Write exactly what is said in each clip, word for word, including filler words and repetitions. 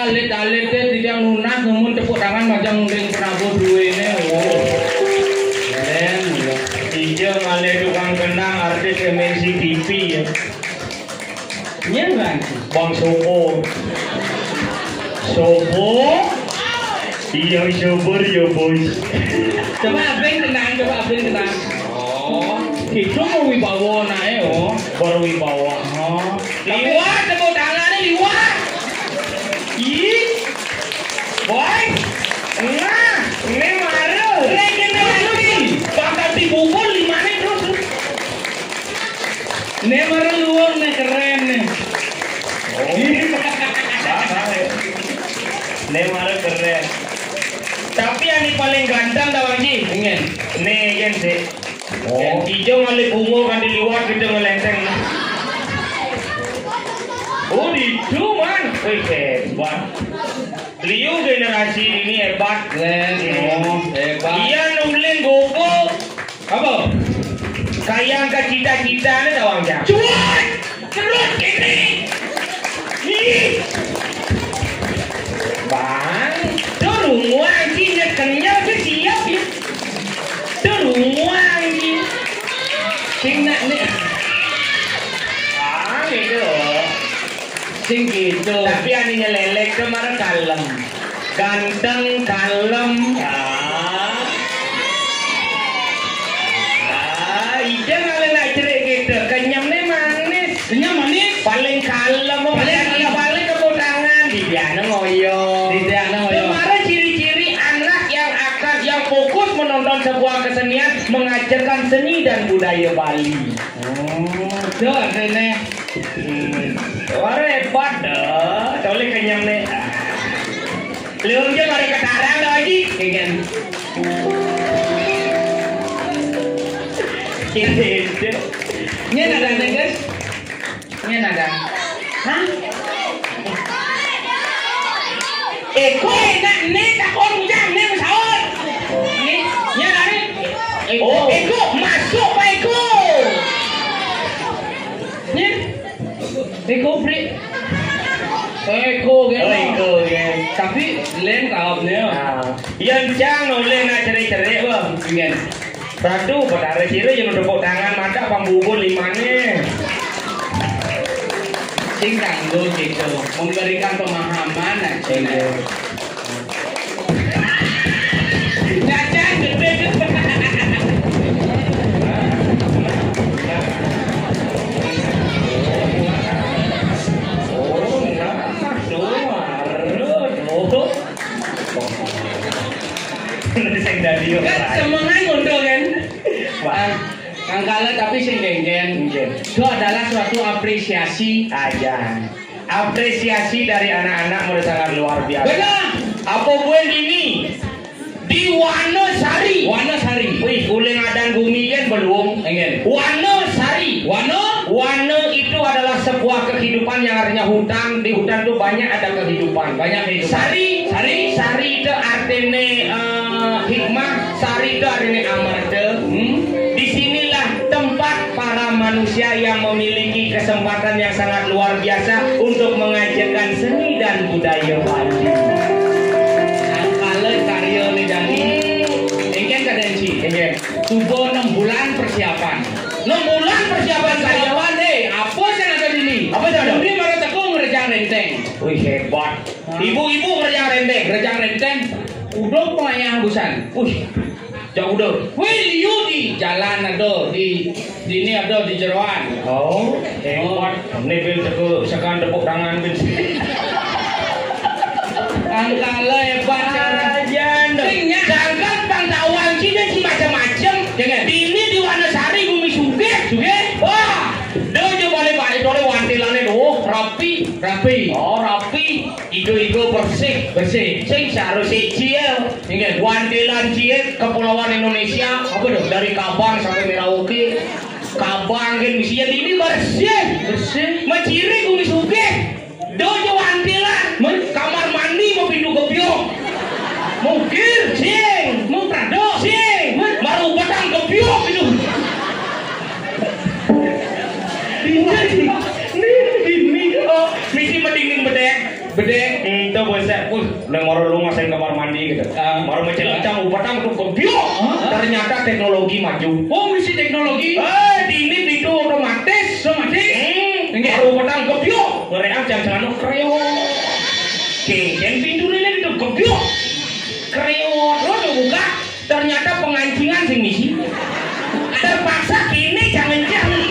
Alit-alit deh, tidak nunas, namun tepuk tangan macam ring penabuh duene. Oh. Keren. Ija ngalih tukang kendang artis M N C T V ya. Iya kan? Bang Sopo. Sopo. Iya, sober ya, Bos. Coba abeng tenang, coba abeng tenang. Oh. Itu mau wibawa nae, oh. Baru wibawa. Oh. Liwat, tepuk tangannya liwat. Ih. Boy. Nah, ini mara. Regenerasi. Bakal dibubur limane terus. Ini mara luwung nih, keren nih. Oh. Ini mara keren. Tapi yang paling ganteng tau, Ji? Ingin. Nih, kan sih. Oh. Yang hijau ngalih bunga kan di luar gitu ngelenteng. Oh, di itu, man. Wih, hebat. Liu generasi ini hebat. Keren. Oh. Hebat. Iya, nuling gopo. Apa? Kayang ke cita-cita ni tawang jam. Cuat! Terus ini. Ih. Bang, tu runguang ki nyekenyel ke siap ya. Tu runguang ki. Sing nak ni. Ah, gitu. Sing gitu. Tapi ane nyelelek tu mara kalem. Ganteng, kalem. Ah. Ah, ija ngalih nak cerik gitu. Kenyemne manis. Kenyem manis. Paling kalem, paling kalem. Balik ke kondangan, didiane ngoyo. Didiane ngoyo. Kemara ciri-ciri anak yang akan, yang fokus menonton sebuah kesenian, mengajarkan seni dan budaya Bali. Oh, tuh, artine. Hmm. Wah, repot dah. Toleh kenyang nih. Belum dia mari ketarang dah, Haji. Iya kan? Ini ada nih, guys. Ini ada. Hah? Eko, enak nih, takon bujang nih, sahur. Nih, ini ada nih. Eko. Oh, Eko, masuk Pak Eko. Nih. Eko, Bri. Eko, gitu. Oh, Eko, ya. Tapi, lain kawan nih. Nah, yang cang oleh nak cerai-cerai, Bang. Ingin. Ratu, Betara sira yang tepuk tangan, mantap, pang bubur limane. Sing kanggo gitu, memberikan pemahaman aja. Iya. Cacan gede. Oh, nah, suara. Oh. Sing dadi ora. Kan semengan ngono kan? Wah. Kang kala tapi sing genggen. Nggih. Itu adalah suatu apresiasi. Aja. Apresiasi dari anak-anak menurut sangat luar biasa. Benar. Apa buin ini? Di Wanosari. Wanosari. Wih, uling adan bumi kan belum. Enggak. Wanosari. Wano? Wana itu adalah sebuah kehidupan yang artinya hutan. Di hutan itu banyak ada kehidupan. Banyak kehidupan. Sari. Sari. Sari itu artinya, eh, hikmah. Sari itu artinya amarga. Hmm. Di sinilah tempat para manusia yang memiliki kesempatan yang sangat luar biasa untuk mengajarkan seni dan budaya Bali. Angkala karya nih Dani. Engken kadang ci. Engken. Subuh enam bulan persiapan. Enam bulan persiapan karyawan deh. Apa sing ada dini? Apa sing ada? Ini malah teko ngerjang renteng. Wih, hebat. Hah? Ibu-ibu ngerjang renteng. Ngerjang renteng. Udah pengayah busan. Wih. Jauh udah. Wih, liu di jalan ada, di sini ada, di jeroan. Oh, hebat. Ini bil teko sekan tepuk tangan bil. Angkala hebat cara. Ajan. Sing nyak. Jangan pang tawang ci dan ci macam-macam. Jangan. Dini di Wanosari bumi sugih. Sugih. Wah, dia aja balik-balik oleh wantilane tuh rapi. Rapi. Oh, rapi. Ijo-ijo bersih. Bersih. Sing seharus siji ya. Inggih. Wantilan cilik kepulauan Indonesia. Apa tuh? Dari Kabang sampai Merauke. Kabang kan mesti ya ini bersih. Bersih. Menciri bumi sugih. Dojo wantilan. Men? Kamar mandi mau pintu gebyok. Mungkin. Sing. Mau prado. Sing. Men? Baru batang gebyok itu. Ini, ini, oh, mesti mendingin bedek. Bedek. Hmm, Buset, wih, nang mara lunga sing kamar mandi gitu. Ah. Mara mecek Ah. Cang, upetang tuh kebyuk. Ah. Ternyata teknologi maju. Oh, misi teknologi. Eh, dini pintu otomatis. Otomatis? Hmm, Nggih. Mara upetang kebyuk. Ngereang cang celana kreo. Geng-geng pintu ini tuh kebyuk. Kreo, lo tuh buka. Ternyata pengancingan sing misi. Terpaksa kene jangan-jangan.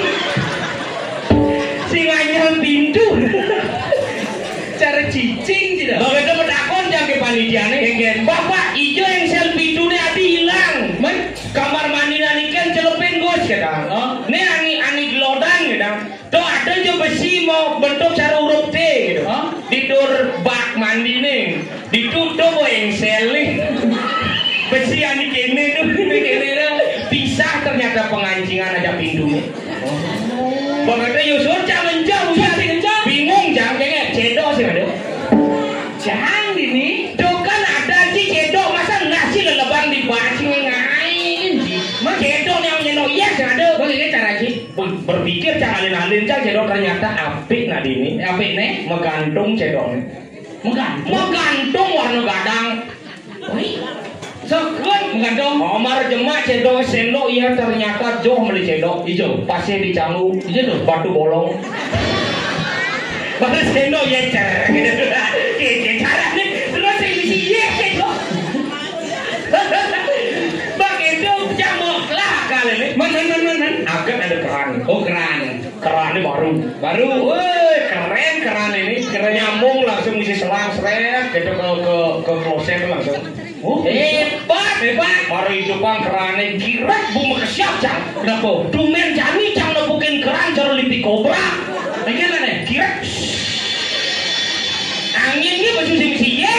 Sing anyel pintu. Cara cicing gitu. Begitu pedakon jangke panitiane. Nggih. Bapak, ijo yang sel pintune ati hilang. Men? Kamar mandi nani kan celepin, Gus, kata. Oh. Ini ani, ani gelodan, kata. Tuh ada aja besi mau bentuk cara huruf T gitu. Hah? Di dur bak mandi nih. Ditutup, wah, engsel nih. Besi ani kene tuh. Ini kene tuh. Pisah ternyata pengancingan aja pintunya. Bang ada Yusuf, jangan jauh, Jangan jauh. Bingung, jangan kayak cedok sih ada. Jangan ini. Tuh kan ada sih cedok, masa nasi lelebang dibacing ngain sih. Mas cedok yang nyeno iya sih ada. Bang ini cara sih. Ber-, berpikir cang alin-alin cang cedok ternyata apik nah dini. Apik nih? Menggantung cedok nih. Menggantung? Menggantung warna gadang. Wih. Sekut menggantung. Omar jemak cedok sendok iya ternyata joh meli cedok. Ijo. Pasir di Canggu. Iya tuh. Batu bolong. Baru sendok ya cer gitu. Kayak cara nih. Terus yang misi iya cedok. Bang itu cang mau kelakar ini. Man, man, man, man, man. Agak ada keran. Oh, keran. Kerannya baru. Baru. Woi, keren keran ini. Keren. Nyambung langsung isi selang seret gitu ke ke ke kloset langsung. Oh, hebat, hebat. Baru itu bang kerannya girek bu mekesiap cang. Kenapa? Dumen jani cang nepukin keran cara lipi kobra. Ini mana? Girek. Anginnya baju sing misi ya.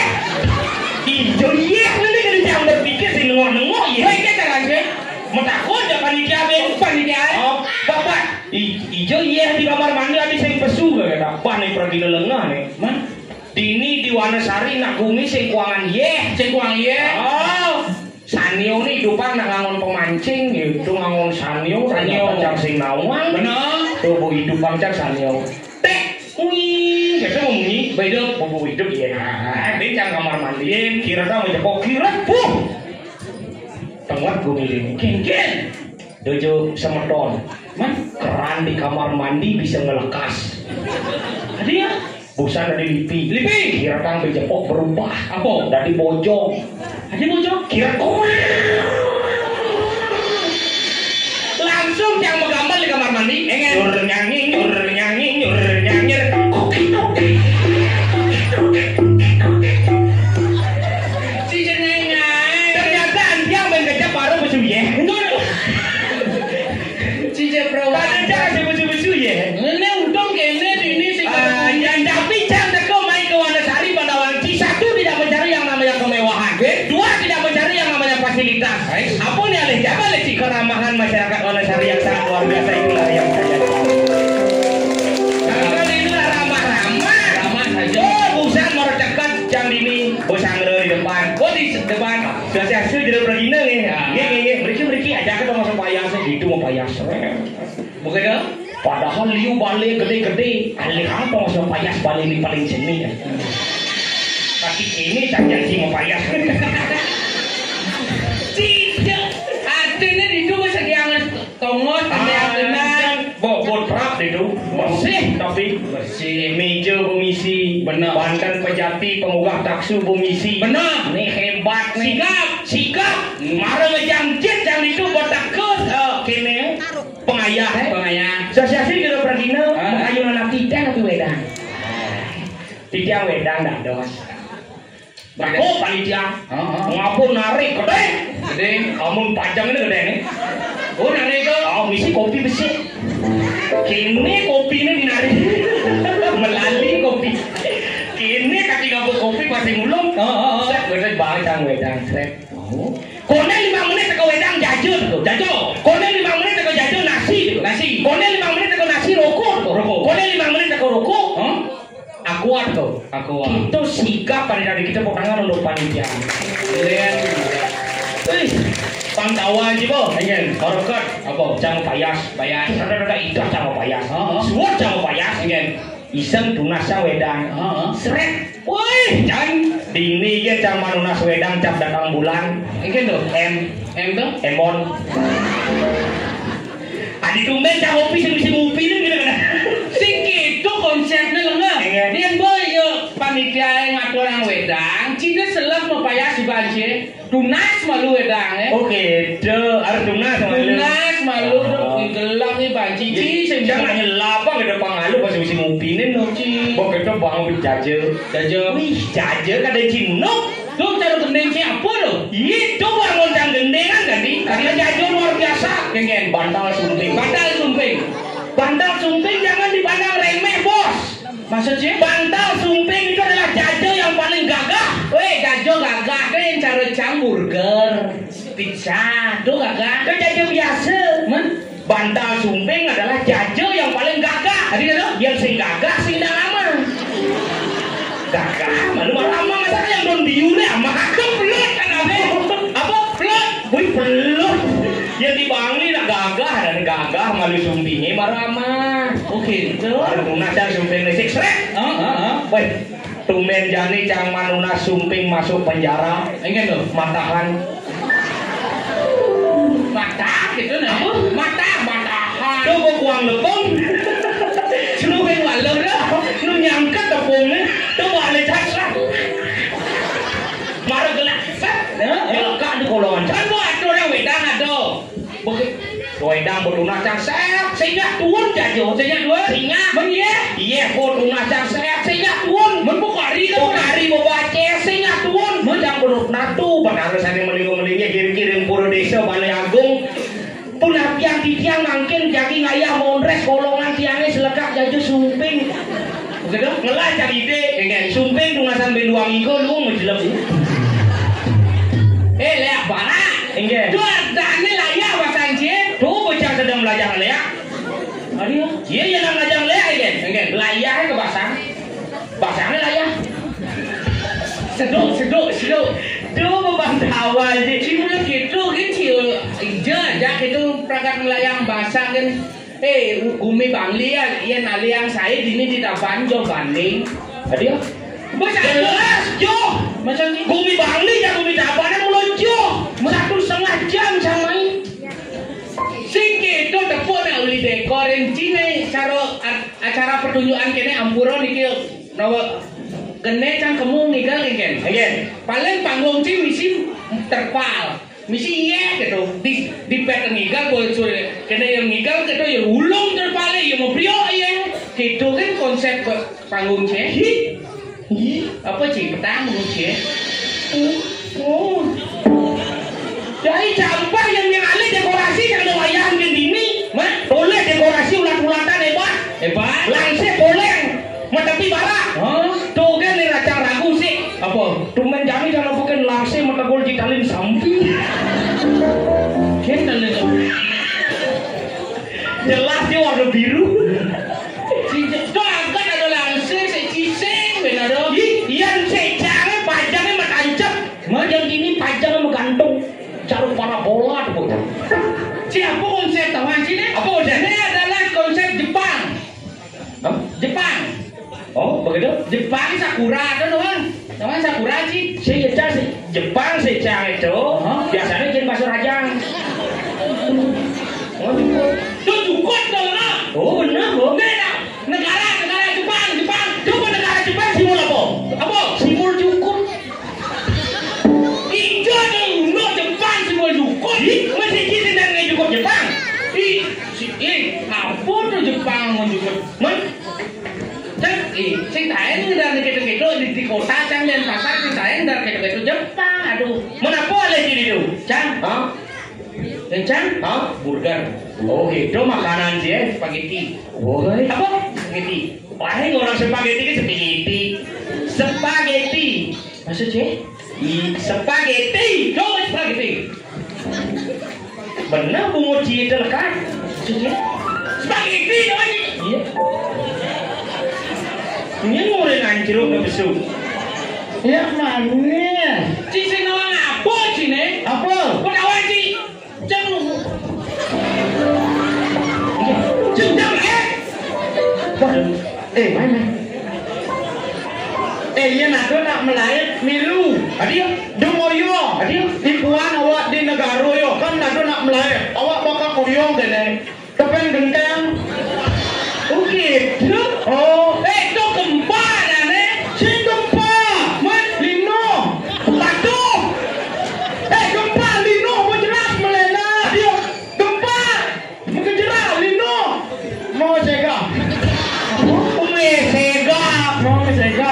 Ijo iya nanti kalau cang berpikir sih nengok-nengok ya. Baiknya cang aja. Metakut ya panitia be. Panitia. Oh, bapak. I-, ijo yeh di kamar mandi ada sing pesu kata. Wah nih pergi lelengah nih. Man? Dini di Wanasari nak gumi sing kuangan yeh. Sing kuangan yeh. Oh. Sanyo nih hidupan nak ngangon pemancing gitu, ngangon sanyo, Sanyo. Ternyata cang sing nawang. Bener. Tuh bu hidupan cang sanyo. Tek, wih, gitu mau munyi, bedo, bu hidup ya. Ini cang kamar mandi, kira tau mau jepok, kira, buh. Tengah gumi ini. Geng, geng. Dojo semeton. Man, keran di kamar mandi bisa ngelekas. Ada ya? Busan dari lipi. Lipi. Kira tang bejepok berubah. Apa? Dari bojong. Ada bojong? Kira kuat. Langsung yang menggambar di kamar mandi. Engen. Nyur nyanyi, nyur nyanyi, nyur nyanyi. Si jenengan. Ternyata antiang main kecap baru besu ya. Cincin perawan. Tadi jangan besu-besu ya. Ini untung kene ini sing Ah, yang tapi jangan teko main ke Wanasari pada orang Cisatu tidak mencari yang namanya kemewahan. Dua tidak mencari yang namanya fasilitas. Apa nih alih jaga leci keramahan masyarakat Wanasari yang sangat luar biasa itulah yang saya. Kalau inilah ramah-ramah. Ramah saja. Oh, busan mau dekat jam ini. Bos Anggra di depan. Oh, di depan. Biasa hasil jadi pergi nih. Ya. Nggih, nggih, nggih. Mriki, mriki aja kita masuk payas gitu mau payas. Bukan dong? Padahal liu bale gede-gede. Alih apa masuk payas bale ini paling seni ya. Tapi ini tak jadi mau payas. Tidak. Artinya itu sediangan tongot, ada yang kenal. Bo, bo trap itu. Bersih. Tapi bersih. Meja pemisi. Benar. Banten Pejati pengugah taksu pemisi. Benar. Nih hebat nih. Sigap. Sigap. Hmm. Mara ngejangkit jang itu botakus. Eh, kene. Pengayah, eh. Pengayah. Sosiasi kira pergina, Ah. Mengayun anak titiang tapi wedang. Titiang wedang dah dos. Beda. Oh, panitia. Heeh. Ngapun narik, gede. Gede. Amun panjang ini gede nih. Oh, narik itu. Oh, misi kopi besi. Kini kopi ini dinarik. Melali kopi. Kini kaki ngapun kopi pasti ngulung. Heeh, heeh. Set, gede banget, cang wedang, set. Oh. Kone lima menit teko wedang jajur tuh, jajur. Kone lima menit teko jajur nasi tuh. Nasi. Kone lima menit teko nasi rokok tuh. Rokok. Kone lima menit teko rokok. Hah? Aqua tuh. Aqua. Kita sigap pada dari kita pegangan untuk panitia. Lihat. Wih, pantauan sih, Bo. Ingin. Koreket. Apa? Cang payas. Payas. Ada ada itu cang payas. Heeh. Suat cang payas. Ingin. Iseng tunas sang wedang. Heeh. Srét. Wih, Jan, dini ya cang manunas wedang cap datang bulan. Iki lho. M. M to? Emon. Adi tumben cang ngopi sing mesti ngopi nih gitu kan. Sing gitu konsepnya lengah. Iya. Dia boy yo panitia ngatur orang wedang, cina selak mau payah si banci. Tunas malu wedang, eh. Oke, de, harus tunas malu. Tunas malu, oh. Dong, gelap nih banci. Jadi, sing jangan nyelap, apa ada pangalu pas mesti ngopi nih, no. Ci. Bok itu bangun jaje. Jaje. Wih, jaje kada cinuk. Tuh, cara gendeng siapa tuh? Iya, coba ngoncang gendengan tadi. Karena jaje luar biasa. Kengen. Bantal sumping. Bantal sumping. Bantal sumping jangan dipandang remeh, bos. Maksudnya? Bantal sumping itu adalah jaje yang paling gagah. Weh, jaje gagah kan yang cara cang burger, pizza, itu gagah. Itu jaje biasa. Men? Bantal sumping adalah jaje yang paling gagah. Tadi kata? Yang sing gagah sing dah lama. Gagah, malu malu lama masa yang don biu nih, ama aku pelut kan apa? Apa? Pelut. Wih, pelut. Yang di Bangli nak gagah dan gagah malu sumpingnya marama. Oke, itu. Malu tunas yang sumping nih sik srek. Ah, ah, ah. Wih, tumben jani cang manunas sumping masuk penjara. Enggak tuh. Matahan. Matah gitu nah. Matah, matahan. Tuh gua kuang lepung. Suruh yang walau dah. Nu nyangkat tepungnya. Tuh balik casra. Marah gelak. Set. Ya, ya, kak di kolongan. Kan gua atur yang wedang aduh. Bukit. Wedang betunas cang sehat, sehingga tuun jajo. Sehingga tuun? Sehingga. Men iya? Iya, betunas cang sehat, sehingga tuun. Men bukari tuh. Bukari babaca, sehingga tuun. Men cang berut natu, padahal saya melingo-melingnya kiring-kiring pura desa Balai Agung. Pun tiang titiang mangkin jagi ngayah mondres kolongan tiangnya selekak jajo sumping. Begitu? Ngelah cari ide, enggak, sumping tunasan ben duang iko lu ngejelek. Eh, leak barak. Enggak. Tuh, ardane layah bahasa Encik. Tuh, bocah sedang belajar leak. Aduh. Iya, iya, nang belajar leak, enggak. Enggak, layah ke basang. Basangnya layah. Seduk, seduk, seduk. Tuh, bebantawa aja. Cuma gitu, gitu. Iya, aja gitu, pragat melayang basang kan. Eh, gumi Bangli ya, iya naliang saya dini di Taban jo banding. Tadi ya? Mas jelas jo. Masa sih? Gumi Bangli ya gumi Taban yang mulai jo. Satu setengah jam sama ini. Sing gitu tepuk nak uli dekorin cine caro a- acara pertunjukan kene ampura niki nawa kene cang kemu ngigal kan. Again. Paling panggung cing misi terpal. Misi iya gitu. Di di pet ngigal boleh suruh kena yang ngigal gitu ya ulung terpale ya mau priok iya. Gitu kan konsep pe- panggung cih. Hi. Hi. Apa cih petang lu cih? Oh. Dari campur yang yang ada dekorasi yang ada wayahan ke dini. Mah, boleh dekorasi ulat-ulatan hebat. Hebat. Langsir boleh. Mah tapi barak. Hah? Tuh kan nih racang ragu sih. Apa? Tumben jami kalau bukan langsir metegul di talim samping. Kan talim. Jelas dia warna biru. Sing je- tuh angkat ada langsir, sing cising, ben ada. Ih, iya sing jangan pajangnya mah tancep. Mah yang ini pajangnya mah gantung. Jarum parabola tuh. Siapa konsep tahu sini? Apa konsep? Ini adalah konsep Jepang. Hah? Jepang. Oh, begitu? Jepang sakura kan orang. Tahu sakura sih? Saya Jepang sih. Jepang sih cang itu. Hah? Biasanya jin basur aja. Oh, jukut. Tuh jukut dong, no. Oh, benar, oh. Negara, negara Jepang, Jepang. Coba negara Jepang simbol apa? Apa? Simbol jukut. Ijo ada uno Jepang simbol jukut. Ih, masih kita dan ngai jukut Jepang. Ih, si, ih, apa tuh Jepang mau jukut? Man, cek, ih, sing taen dari gitu-gitu di, di kota cang dan pasar sing taen dari gitu-gitu Jepang. Aduh, mana boleh jadi tuh, cang? Hah? Kencang? Hah? Burger. Oh, itu makanan sih, eh. Spaghetti. Woi. Apa? Spaghetti. Wah, orang spaghetti kan spaghetti. Spaghetti. Maksudnya? I, spaghetti. Coba spaghetti. Benar bungut cita lekat. Maksudnya? Spaghetti namanya. Iya. Ini murid anjruk ke besuk. Ya mana? Cici nawang apa cine? Apa? Kok nawang ci? Jeng. Jeng, jeng, eh. Waduh. Eh, main, main. Eh, yén ada nak malaib, milu. Adi ya? Dong oyo. Adi ya? Di kuan awak di negara yo, kan ada nak malaib. Awak bakal koyong deh, nih. Tepeng genteng. Oh, gitu. Oh. Eh, itu gempa dah, nih. Sing gempa. Main lino. Patuh. Eh, gempa lino, mau jelas melena. Adi ya? Gempa. Mengejera, lino. Mau sega. Mau sega. Mau sega.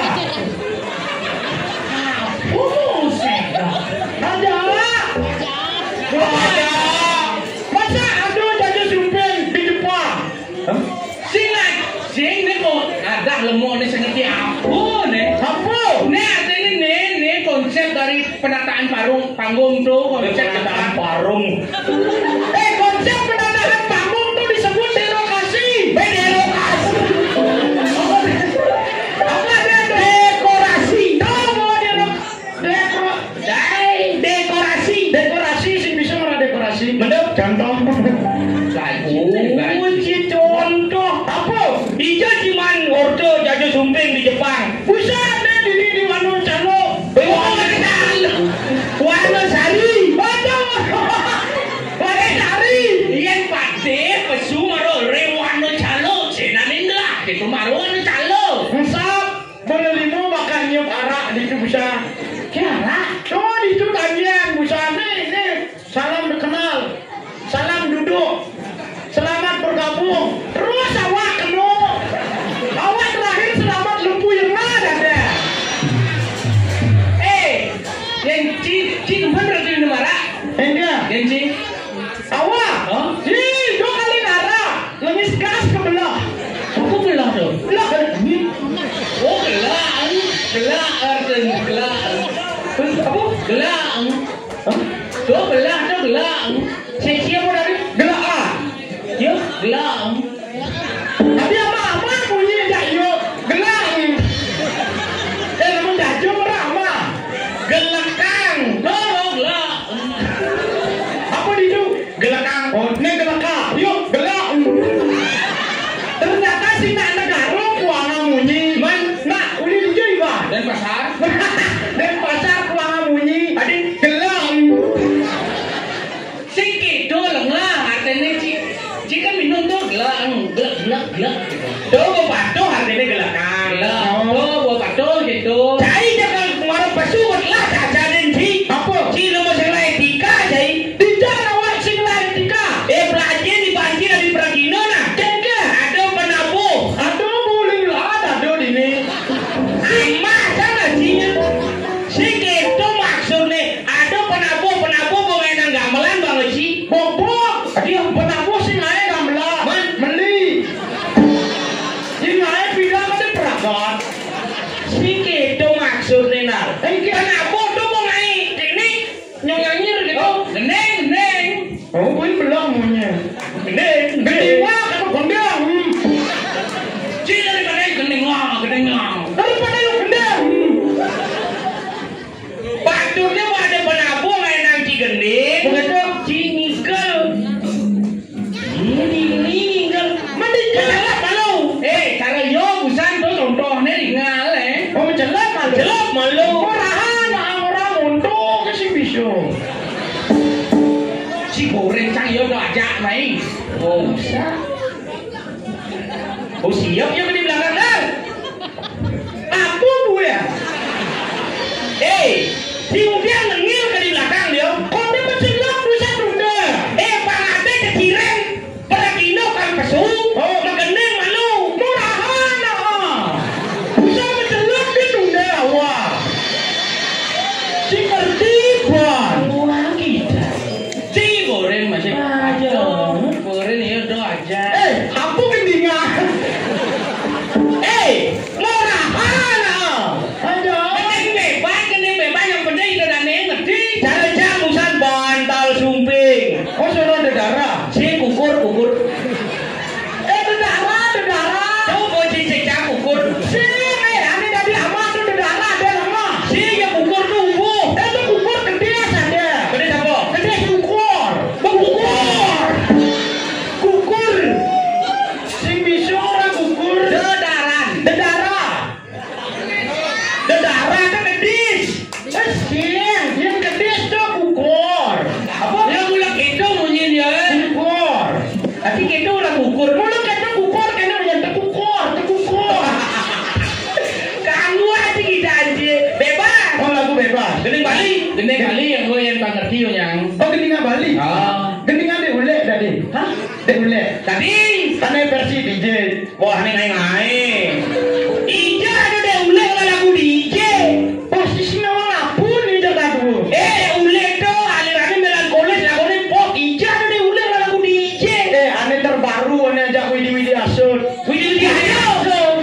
Mau sega. Ada. Ada. Masa ada Jaja Sumping di Jepang? Hah? Sing lah, sing ni kok ada lemuk ni sing ngerti apa ni? Apa? Ni artinya ni, ni konsep dari penataan parung, panggung tu, konsep penataan parung. Eh, konsep penataan panggung tu disebut delokasi. Eh, delokasi. Apa dia tu? Dekorasi. Tahu bahwa dia nak dekor-, dai, dekorasi. Dekorasi sih bisa mana dekorasi. Mendep. Contoh. Kunci contoh. Apa? Ija jiman order Jaja Sumping di Jepang. Buset deh, dini di Wano Calo. Wano Sari. Waduh. Wano Sari. Yen pade pesu maro re Wano Calo, senan indah. Itu maro Wano Calo. Ngesap, boleh limo makan nyium arak di itu busa. Ke arak? Oh, di itu tandian busa. Nih, nih. Salam dikenal. Salam duduk. Selamat bergabung. Terus awak kena. Awak terakhir selamat lempu yang ada. Eh, yang ci, ci teman ratu ini marah. Enggak. Yang ci. Awak. Hah? Ci, dua kali nara. Lengis gas ke belah. Apa belah tu? Belah. Oh, gelang. Gelang, artinya gelang. Apa? Gelang. Hah? Tu belah tu gelang. Sing siapa tadi? Gelang. Ya, gelang. Tapi apa, apa bunyi dah, yo? Gelang. Eh, namun dah jom ramah. Gelekang. No, no, gelang. Apa di tu? Gelekang. Oh, ni gelekang. Yo, gelang. Ternyata si nak negara kuang munyi. Man, nak uli di jai, Bang. Denpasar. Denpasar kuang munyi. Tadi gelang. Sing kidul lah, artinya ci, ci kan minum tu gelak, gelak, gelak, gelak. Tu bau patuh artinya gelak. Gelak. Oh. Tu bau patuh gitu. Cai jangan marah pesu lah, caca dan ci. Apa? Ci lu mau sing lain tika, cai. Tidak, awak sing lain tika. Eh, belajar di banjir, di peragino nah. Cengke. Ada penabuh. Ada boleh lah, ada dini. Amah sana cinya. Sing gitu maksudnya. Ada penabuh-penabuh bungai nang gamelan, Bang Haji. Bobok. Dia penabuh sing ae gamelan. Man. Meli. Sing ae bilang ada peragat. Sing gitu maksudnya, nah. Engke. Penabuh tu bungai. Ini nyong nyanyir gitu. Oh. Geneng, geneng. Oh, kuwi belang munyi. Geneng, geneng. Geneng wah, kata gendang. Hmm. Cik daripada geneng wah, geneng wah. Daripada lu gendang. Hmm. Patutnya mau ada penabuh lain nang ci gending. Begitu. Ci ngikel. Ini ngikel. Mending celep malu. Eh, cara yo busan tu contohnya ringal, eh. Oh, celep malu. Celep malu. Murahan, orang-orang untuk ke si bisu. Si goreng sang yo tu ajak main. Oh, usah. Oh, siap ya di belakang, kan? Apa gue ya? Eh, si Upian nengil ke di belakang dia. Kau dia pecelok pusat udah. Eh, Bang Ade keciren. Peragino kan pesu. Oh. Magending malu. Murahan, ah. Bisa pecelok dia tunda, wah. Si ngerti, Bang. Wah, kita. Ci goreng masih. Aja. Goreng ya do aja. Eh, apa gendingan? Eh, murahan, ah. Aja. Gending bebas, gending bebas, yang penting itu dan Oh, gendingan Bali. Ah. Gendingan dék ulék tadi. Hah? Dék ulék. Tadi. Ané versi D J. Wah, ané ngaé-ngaé. Ija ada dék ulék lagu D J. Posisiné wong abon nih, Cak Dadu. Eh, ulék to alirané melankolis, laguné pop. Ija ada dék ulék lagu D J. Eh, ané terbaru, ané ajak Widi Widiasut. Widi Widiasut.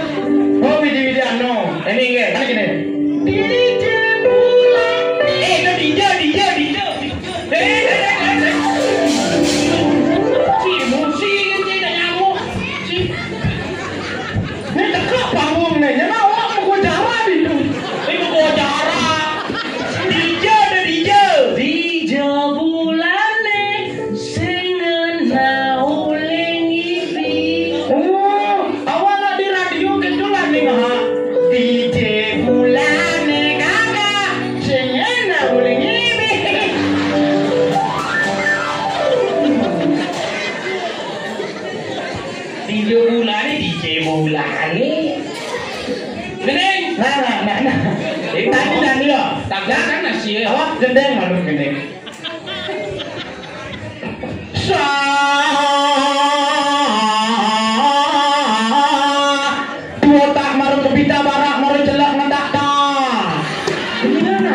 Oh, Widi Widiano. Ini enggak? Ini gini. D J Bulan. Eh, itu D J, D J, D J. Eh, eh, eh, eh, eh. Si musik ini tidak nyamuk. Si. Ini tegak panggung nih. Nyana awak mau gua jarak itu. Ini mau gua jarak. D J ada D J. D J Bulané sing ngenah uling ngipi. Oh, awak nak di radio ketulan nih, Mak. D J Bulané kakak sing ngenah uling ngipi. D J Bulané, D J Bulané. Gending. Nah, nah, nah, nah. Eh, tadi, tadi lo. Tabrakan nasi ya. Awak gending, malu gending. Sa Dua tak marung kebita barak marung celak ngentak ta. Gimana?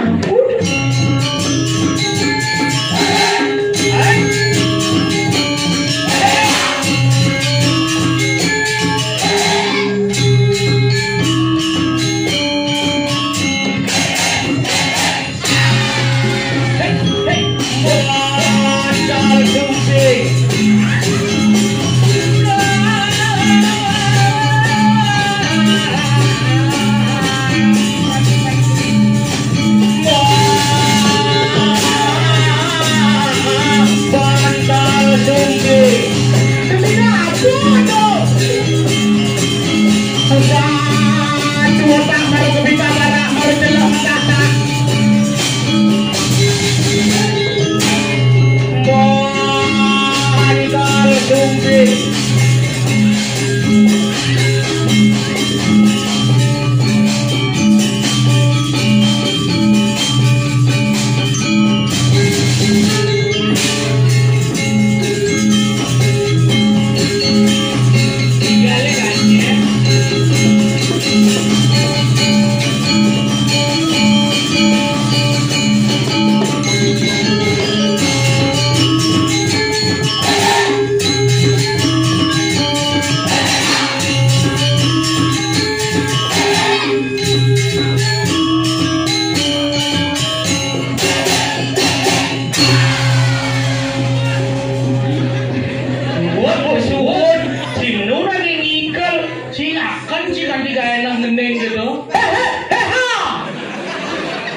Wah, kok suwun, si Nur lagi ngikel, si akan si kanti gak enak ngendeng gitu. Heh, heh, heh, ha.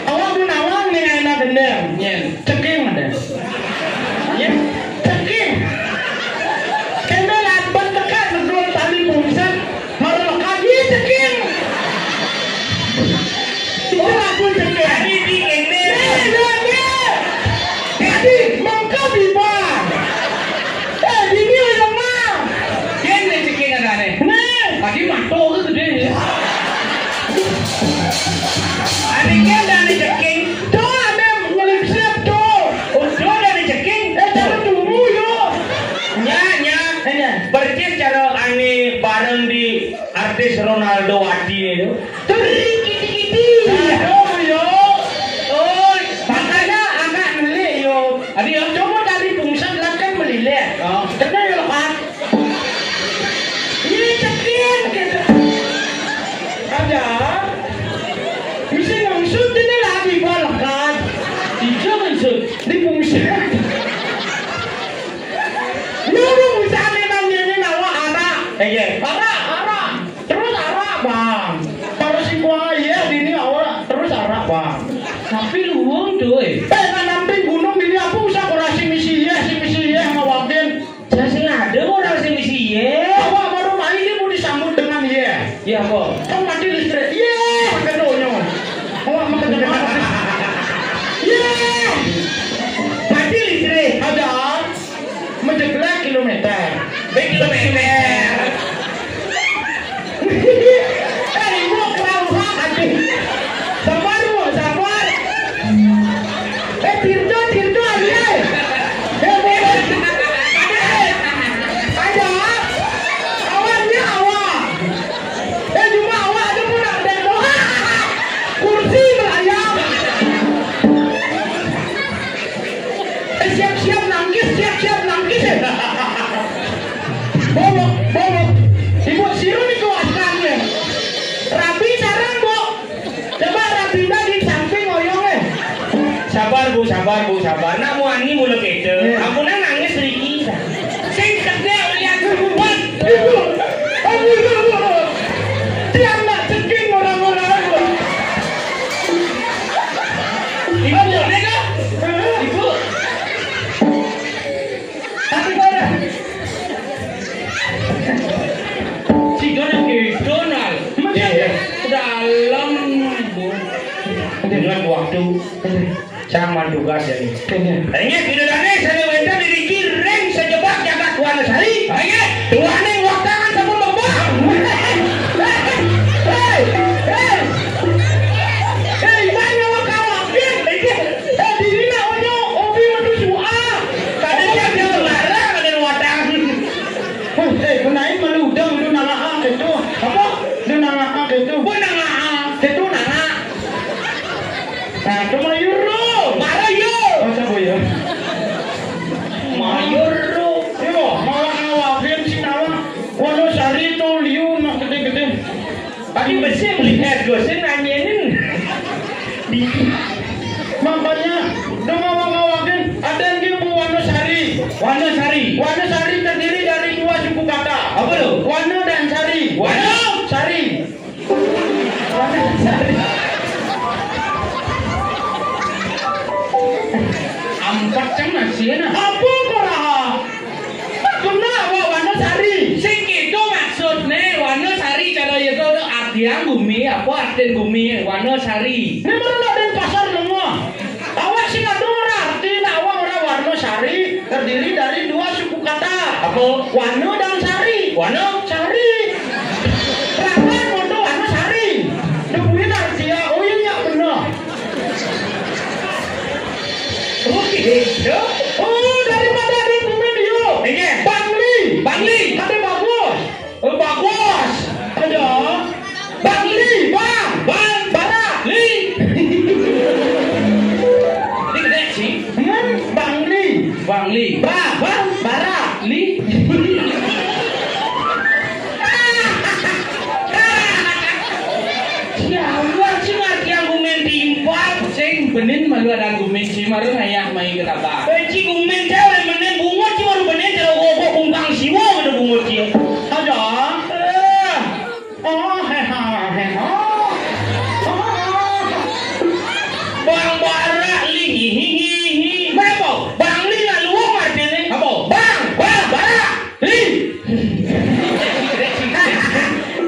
Awak mun awak nih enak ngendeng. Nyen. Ceking ada. Nyen. Ceking. Kena lambat tekan betul tali pungsen. Marah lagi ceking. Itu lagu ceking. Tadi di ini. Eh, iya, iya. Tadi mangka bibar. Eh, dini udah mah. Dia nih ceking ada nih. Nih. Tadi mah tuh gedé. Ané kan ada nih ceking. Tuh, ada ngelipsip tuh. Oh, tuh ada nih ceking. Eh, cara tunggu yo. Nya, nya. Eh, nya. Persis cara ané bareng di artis Ronaldo Wati itu. Teri kiti-kiti. Aduh, yo. Oh, makanya anak nelik, yo. Adi, yo, coba dari pungsan lah kan melilit. Oh. Kena, yo, lepas. Ini cekin, gitu. Ada. Mesti ngengsut ini lah di balakan. Tiga ngengsut. Di pungsan. Nyuruh misalnya nanya ini nawa anak. Eh, iya. Anak, anak. Terus arak, Bang. Pas Siap-siap nangkis, siap-siap nangkis ya. Bobok, bobok. Ibu siru nih kuatkan ya. Rabi sarang, Bu. Coba rabi di samping oyong eh. Sabar, Bu, sabar, Bu, sabar. Nak muani mula kita. Iya. Ampun nangis sedikit. Sing kedek lihat sempat. Ibu, ampun, Bu. Tiang nak ceking orang-orang. Ibu, boleh kah? Ibu. Tapi kau dah. Si Donald, si Donald. Iya, iya. Dalam, Bu. Dengan waktu. Sang mantugas ya nih. Inggih, pidadane sane wenten niki ring sajebag jagat Wanasari. Inggih. Tuaning waktangan sampun mlebet. Hei, hei. Hei, iman nyawa kawakin. Inggih. Eh, diri nak onyo opi metu suah. Kadang dia larang ada watang. Huh, eh, benain malu udang lu nangak itu. Apa? Lu nangak itu. Pun nangak. Itu nangak. Nah, itu mayur lu. Marah yo. Oh, siapa ya? Mayur lu. Yo, malah ngawakin si Nawang. Wonosari tuh liu nak gede-gede. Tapi besi melihat gue sih nanyain. Di Makanya, udah ngawakin, ada yang dia Bu Wonosari. Wonosari. Wonosari terdiri dari dua suku kata. Apa tuh? Wana dan Sari. Wana. Sari. Wana dan Sari. Empat kan masih enak. Apa kau lah? Guna awak Wonosari. Sing gitu maksudne Wonosari, cara ya tuh artian gumi, apa artian gumi Wonosari? Ini mana nak Denpasar semua? Awak sing ado ora arti nak awak ora Wonosari terdiri dari dua suku kata. Apa? Wana dan Sari. Wana? Sari. Rapat untuk Wonosari. Nemuin arti ya. Oh iya, iya benar. Oh, gitu. Oh, daripada ada pemain yo. Iya. Bangli. Bangli. Ada bagus. Oh, bagus. Ada. Bangli, Bang. Bang. Bara. Li. Ini gede sih. Hmm, Bangli. Bangli. Ba, Bang. Bara. Li. Ya Allah, sing arti yang gumen timpal. Sing benin malu ada gumen si maru ngayak mai ke tapa. Benci gumen cewek benin bungut si maru benin cero gogok kumpang siwo gitu bungut si. Ada. Eh. Oh, heha, heha. Oh. Bang Bara li hihi hihi. Mebo, Bang Li lalu artine. Apa? Bang, Bang Bara. Li.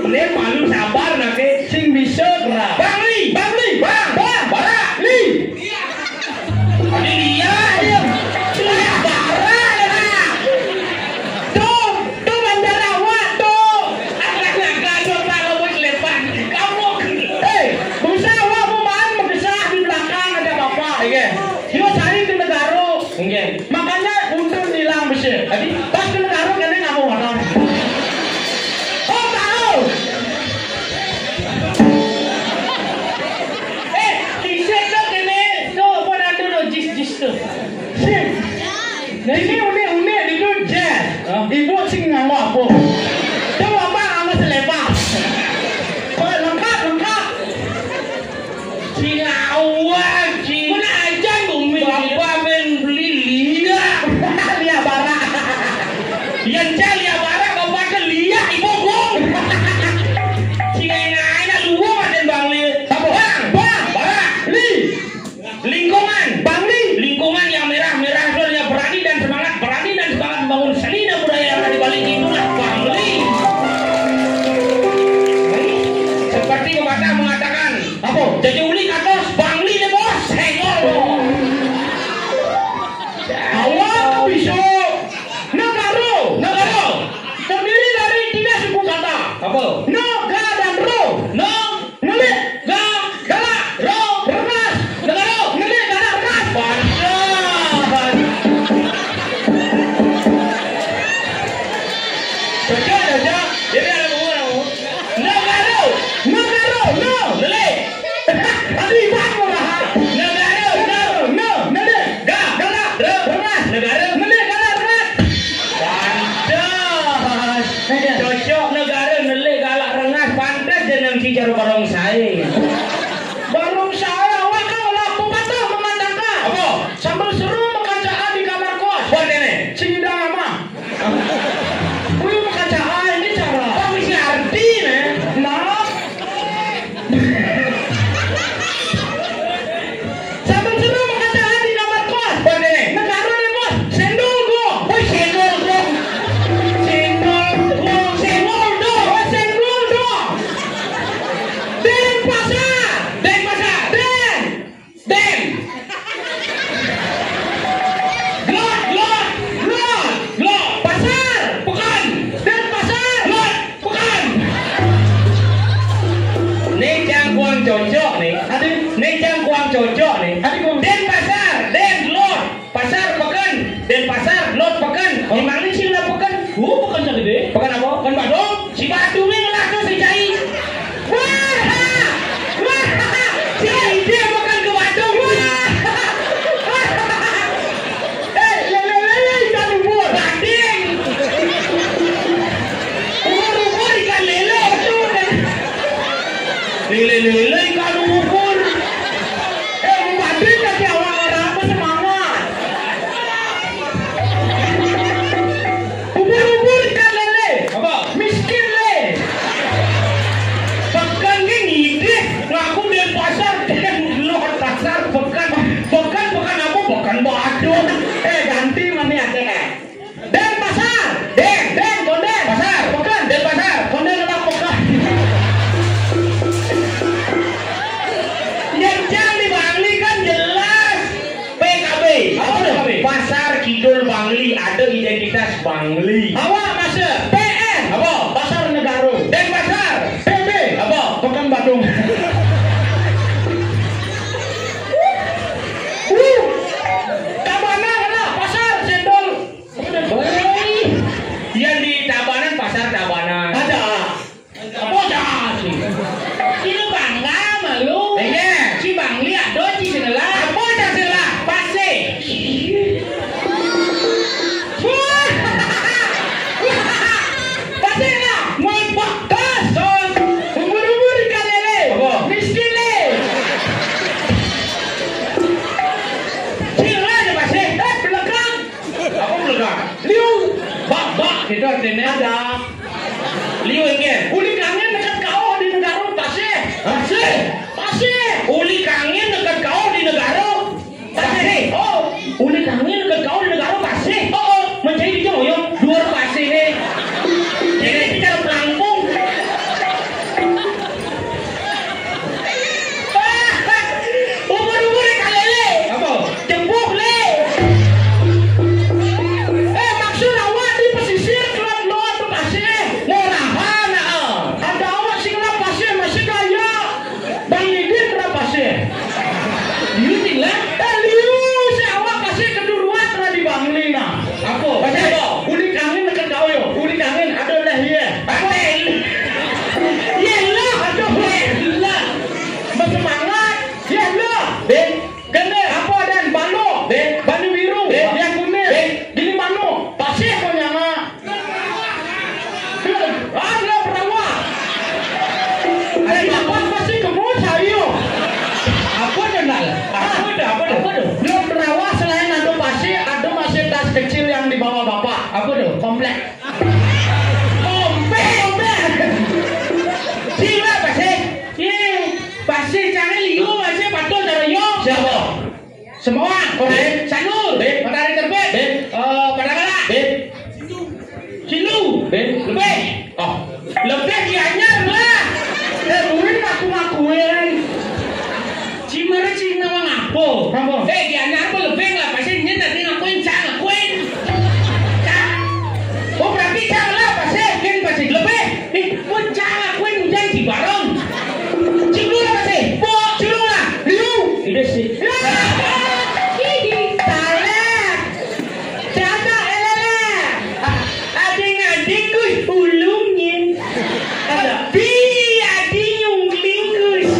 Ini malu sabar nanti. Sing bisa gerak. Bang Li, Bang Li, Bang, Bang, Bara, Li. Ini dia, dia. Lihat Bara, ya. Tuh, tuh bandar awak, tuh. Anak-anak, coba kamu selepan. Kamu. Eh, bisa awak mau main mengesah di belakang ada bapak, ya. Dia cari ke negara. Nggih. Makanya untung hilang besar. Jadi pas kena taruh kena nggak mau orang. Oh, tahu. Eh, kisah tu kena tu apa dah tu tu jis jis tu. Sip. Nah, ini unik-unik di tu jazz. Hah? Ibu sing nganggo apa? Tu apa nganggo selepas. Oh, lengkap, lengkap. Sing awak, sing. Mun ajan bumi. Bapak ben beli liak. Liak barak. Yen cah liak barak, bapak ke liak ibu gong. Sing enak-enak luwung aden Bang Li. Apa? Bang, Bang, Barak, Li. Lingkungan. Bang Li. Lingkungan yang merah-merah itu adalah berani dan semangat, berani dan semangat membangun seni dan budaya yang ada di balik itulah Bang Li. Denpasar. Den. Den, Konden. Pasar. Peken. Denpasar. Konden apa peken? Yang jang di Bangli kan jelas P K B. Apa tuh? P K B. Pasar Kidul Bangli, ada identitas Bangli. Awak pasar P N. Apa? Pasar Negara. Denpasar. P B. Apa? Pekan Badung. Uh. Tabanan ada pasar Cendol. Hei, yang di Tabanan, pasar Tabanan. Ada. Apa dah sih? Sini bangga malu. Iya. Si Bangli ada di sini lah. Apa dah sih lah? Pasir. Wah. Pasir lah. Mau bakas. Umur-umur ikan lele. Apa? Miskin le. Sila aja pasir. Eh, belakang. Apa belakang? Liu. Bak, bak. Itu artinya ada. Liu engke. Uli kangen dekat kau di negara pasir. Pasir. Pasir. Uli kangen dekat kau di negara pasir. Oh. Uli kangen dekat kau di negara pasir. Oh, oh. Mencari di Joyong. Luar pasir, eh. Ini bicara pelampung. Umur-umur kalele. Apa? Jebuk le. Eh, maksud awak di pesisir kelab luar tu pasir. Murahan, ah. Ada awak sing kelab pasir masih kaya. Bang Idin kelab pasir. Liu tinggal. Eh, liu si awak pasir keduruan telah di Bangli nah. Apa? Pasir apa? Uli kangen dekat kau yo. Uli kangen ada lah ye. Apa? Ye lah, aduh, ye lah. Bersemangat. Ye lah. Be. Gende apa dan balo? Be. Bani biru. Be. Yang kuning. Be. Gini mano? Pasir kau nyanga. Ah, lo perawa. Ada dapat masih kemu sayu. Apa tu, Nal? Apa tu? Apa tu? Apa tu? Lo perawa selain ada pasir, ada masih tas kecil yang dibawa bapak. Apa tu? Komplek. Komplek, komplek. Sila pasir. Ye, pasir jangan liu masih patuh dari yo. Siapa? Semua. Oke. Sanur. Be. Matahari terbit. Be. Eh, pada kalah. Be. Sindu. Be. Lebih. Oh. Lebih Gianyar lah. Eh, murid aku ngakuin. Cimara Cina wang apa? Apa? Eh, Gianyar apa lebih lah? Pasti nyen nanti ngakuin, cang ngakuin. Cang. Oh, berarti cang lah, pasti. Kin pasti lebih. Eh, mau cang ngakuin hujan di barong. Cing dulu apa sih? Pok, cing dulu lah. Liu. Ini sih. Salah. Siapa elele? Ading-adingkus ulungin. Ada. Bi, ading nyungklingkus.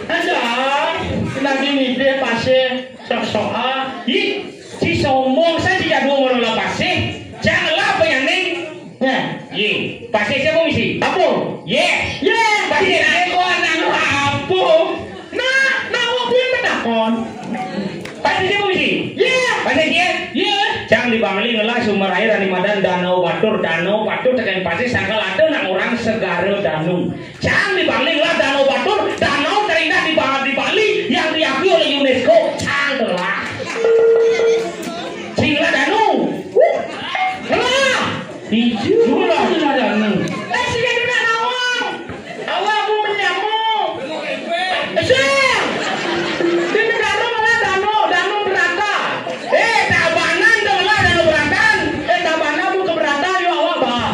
Ada. Lagi ni dia pasir sok-sok ah. Ih, si sombong saja jadwal menolak pasir. Janganlah penyanyi. Nah, ye, pasir siapa misi? Apa? Ye. Ye. Pasir aku anak apa? Nah, nah, apa yang menakon? Pasir siapa misi? Ye. Pasir ye. Ye. Cang di Bangli ngelah sumber air anu madan Danau Batur, Danau Batur tekan pasir sangkal ada nak orang segara danau. Cang di Bangli ngelah Danau Batur, danau terindah di Ba-, di Bali yang diakui oleh UNESCO. Cang telah. Sing ngelah danau. Ngelah. Ijo lah ngelah danau. Eh, sing ada nak nawang. Awak mau menyamu. Eh, sing. Di negara mana danau? Danau Berata. Eh, Tabanan tu lah Danau Beratan. Eh, Tabanan tu keberatan yo awak bah.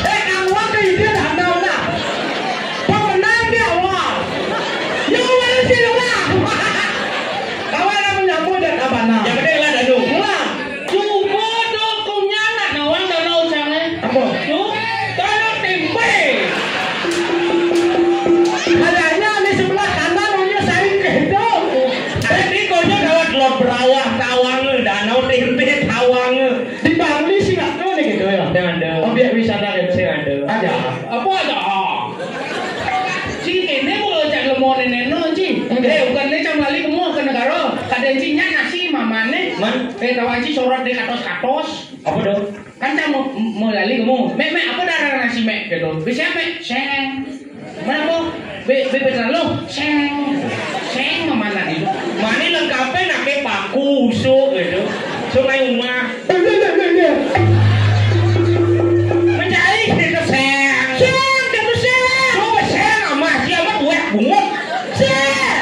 Eh, kawan ke ide danau lah. Pemenang dia awak. Yo, mana sih lah. Kawan nak menyamu dan Tabanan. Yang penting lah danau. Lah. Cuba dukungnya nak nawang danau sana. Apa? Tu, danau tempe. Kayaknya di sebelah kanan punya saing ke hidup. Tadi kau dah lewat Lot Berawah, Tawang, Danau Tempe, Tawang. Di Bangli sih nggak tahu nih gitu ya. Yang ada. Objek wisata gitu. Sing ada. Ada. Apa ada? Ah. Ci, ini mau cak lemon ini no, Ci. Enggak. Eh, bukan ini cak balik kamu ke negara. Kada Ci nya nasi mamane. Man. Eh, tahu Ci sorot di katos-katos. Apa dong? Kan cak mau, mau lali kamu. Mek, mek, apa darah nasi mek gitu. Bisa mek? Seng. Mana kok? Be, be, be, terlalu. Seng. Seng mamana. Busuk gitu. Sungai Umah. Mencari kita seng. Seng, kita seng. Coba seng, amah, dia mah buat bungut. Seng.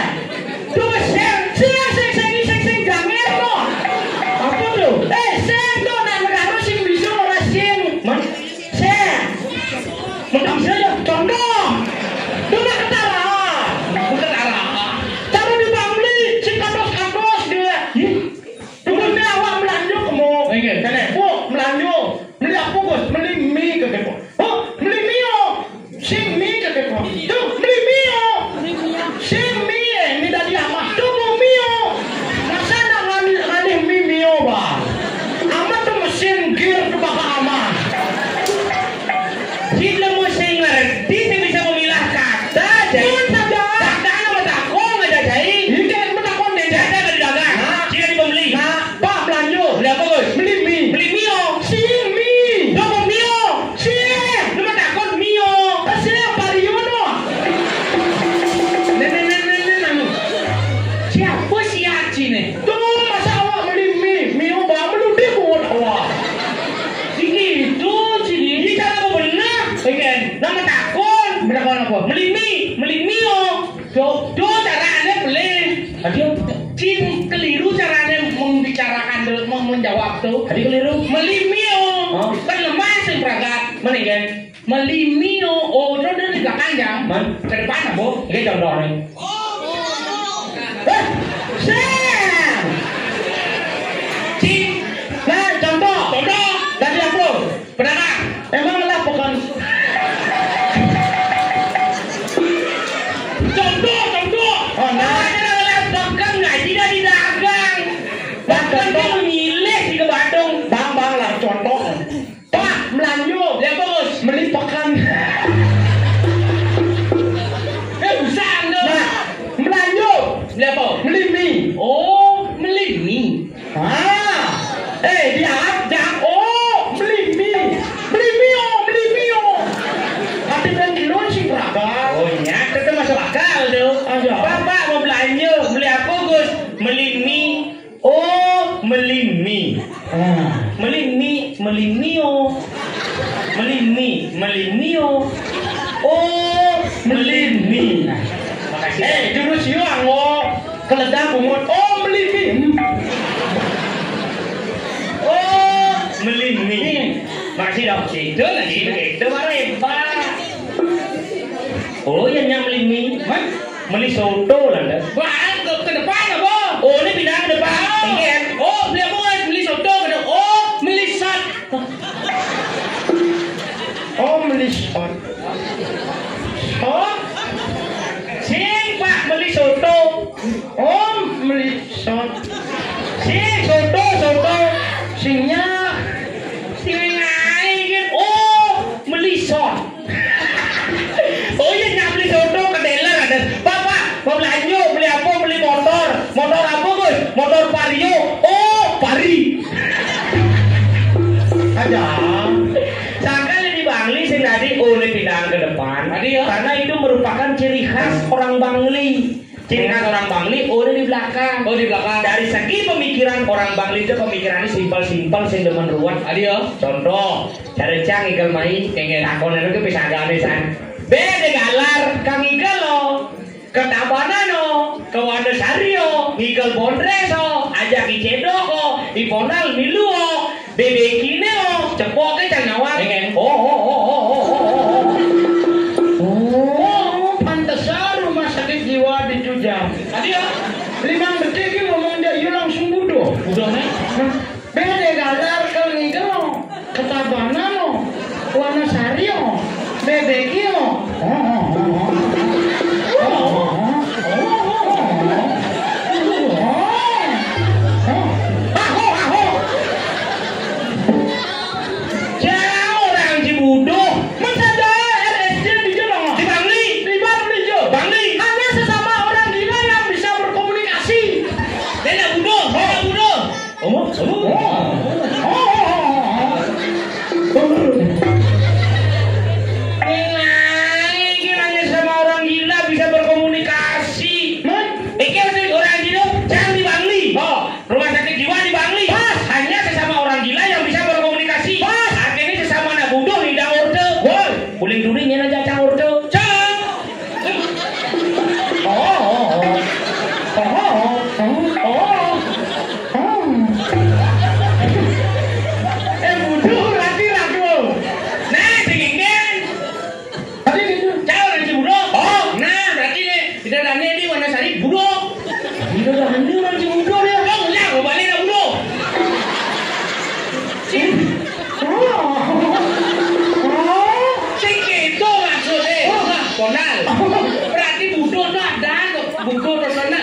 Coba seng, seng, seng, seng, seng, seng, ganger, no. Apa tuh? Eh, seng tuh, nak negara sing bisa ora sing. Man, seng. Mending saja, contoh. Dengar ketara. Ketara. Cara di Bangli, si kados-kados dia. Ih, dulu ni awak melanjut kamu. Oke. Kene, bu, melanjut. Beli apa, Gus? Beli mie ke kepo. Oh, beli mio. Sing mie ke kepo. Tuh, beli mio. Sing mie, eh, ini dari amah. Tuh, bu mio. Masa nak ngalih, ngalih mie mio, bah? Amah tuh mesin gear tuh bakal amah. Sing lemu sing ngerti, sing bisa memilah kata, jadi. Pun saja. Takkan sama takon aja, Cai. Ini kan betakon deh. Jaga ke dagang. Nah. Sing ada pembeli. Nah. Pak, belanja. Beli apa, Gus? Beli mie. Beli mio. Sing mie. Dong, mio. Sing. Lu mah takut mio. Sing, Pak Riono. Nih, nih, nih, nih, nih, nih. Siapa si Aci nih? Tuh, masa awak beli mie? Mio, Bang, lu dia buat awak. Ini tuh, sini. Ini cara apa benar? Oke. Nama takut. Benar apa? Beli mie, beli mio. Do, do carane beli. Aduh, cing keliru carane membicarakan tuh, mem-, menjawab tuh. Tadi keliru. Meli mio. Oh. Kan lemah sing berangkat. Mana, kan? Meli mio. Oh, do dari belakang, Jang. Man. Ke depan, Bu. Oke, contoh nih. Hah? Seng. Cing. Nah, contoh. Contoh. Tadi apa? Pedagang. Emang lah bukan. Contoh, contoh. Oh, nah. Ada lah pedagang ngaji dari dagang. Nah, bahkan contoh. Dia memilih di ke Badung. Bang, bang lah contoh. Pak, melanjut. Ya, Bos. Beli pakan. Eh, bisa, enggak? Nah, melanjut. Beli apa? Beli mie. Oh, beli mie. Ah, eh, dia ajak. Oh, beli mie. Beli mie, oh, beli mie, oh. Tapi dan kilo sih berapa? Oh, iya, tetap masuk akal tuh. Ayo. Bapak mau belanja, beli apa, Gus? Beli mie. Oh, beli mie. Ah. Beli mie, beli mie, oh. Beli mie, beli mie, oh. Oh, beli mie. Makasih. Eh, jurus yuang, oh. Keledak bungut. Oh, beli mie. Hmm. Oh, beli mie. Makasih dong. Itu lagi begitu, marah hebat. Oh, iya, nyang beli mie. Hah? Beli soto lah, dah. Wah, ke, ke depan apa? Oh, ini pindah ke depan. Oh. Iya. Oh, beli apa, Mas? Beli soto, ke depan. Oh, beli sat. Oh, beli sat. Sat? Sing, Pak, beli soto. Oh, beli sat. Sing, soto, soto. Singnya. Sing ae, gitu. Oh, beli sat. Oh iya, nyak beli soto ke dealer ada. Pak, Pak, mau belanja, beli apa? Beli motor. Motor apa, Gus? Motor Vario. Oh, Pari. Aja. Sangkal di Bangli sing tadi, oh, ini pindahan ke depan. Tadi ya. Karena itu merupakan ciri khas orang Bangli. Ciri khas orang Bangli, oh, ini di belakang. Oh, di belakang. Dari segi pemikiran orang Bangli itu pemikirannya simpel-simpel, sing demen ruwet. Tadi ya. Contoh, cara cang ikel mai, kenging takon itu ke pisagane, san. Bede galar, kang ikel lo. Ketabanan, oh, ke Wonosario, ngikel bondres, oh, ajak icedok, oh, iponal milu, oh, bebekine, oh, cepoke cang nyawang. Pengen. Oh, oh, oh, oh, oh, oh, oh. Oh, pantesan rumah sakit jiwa di Jujang. Tadi ya? Limang detik dia ngomong dia, you langsung budo. Budo, nih? Nah, bede galar kalau ngikel, oh. Ketabanan, oh. Wonosario, bebekio. Aho, aho. Jauh orang Cibudo. Masa jauh R S J di Jolo? Di Bangli. Di Bangli, Jo. Bangli. Hanya sesama orang gila yang bisa berkomunikasi. Beda Budo, beda Budo. Oh, oh, oh, oh, oh, oh.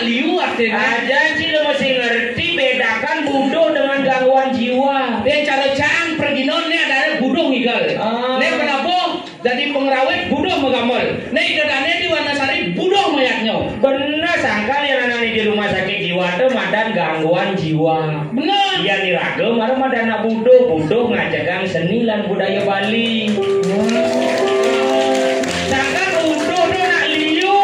Liu artiné. Aja ci lu mesti ngerti bedakan buduh dengan gangguan jiwa. Yén cara cang perginon né adané buduh ngigel. Ah. Né kenapa? Dadi pengrawit buduh magamel. Né Ida Dané di Wanasari buduh mayatnya. Bener, sangkal yang anak di rumah sakit jiwa tuh madan gangguan jiwa. Bener. Iya, iraga mara madan anak buduh, buduh ngajegang seni lan budaya Bali. Sangkal buduh tuh nak liu.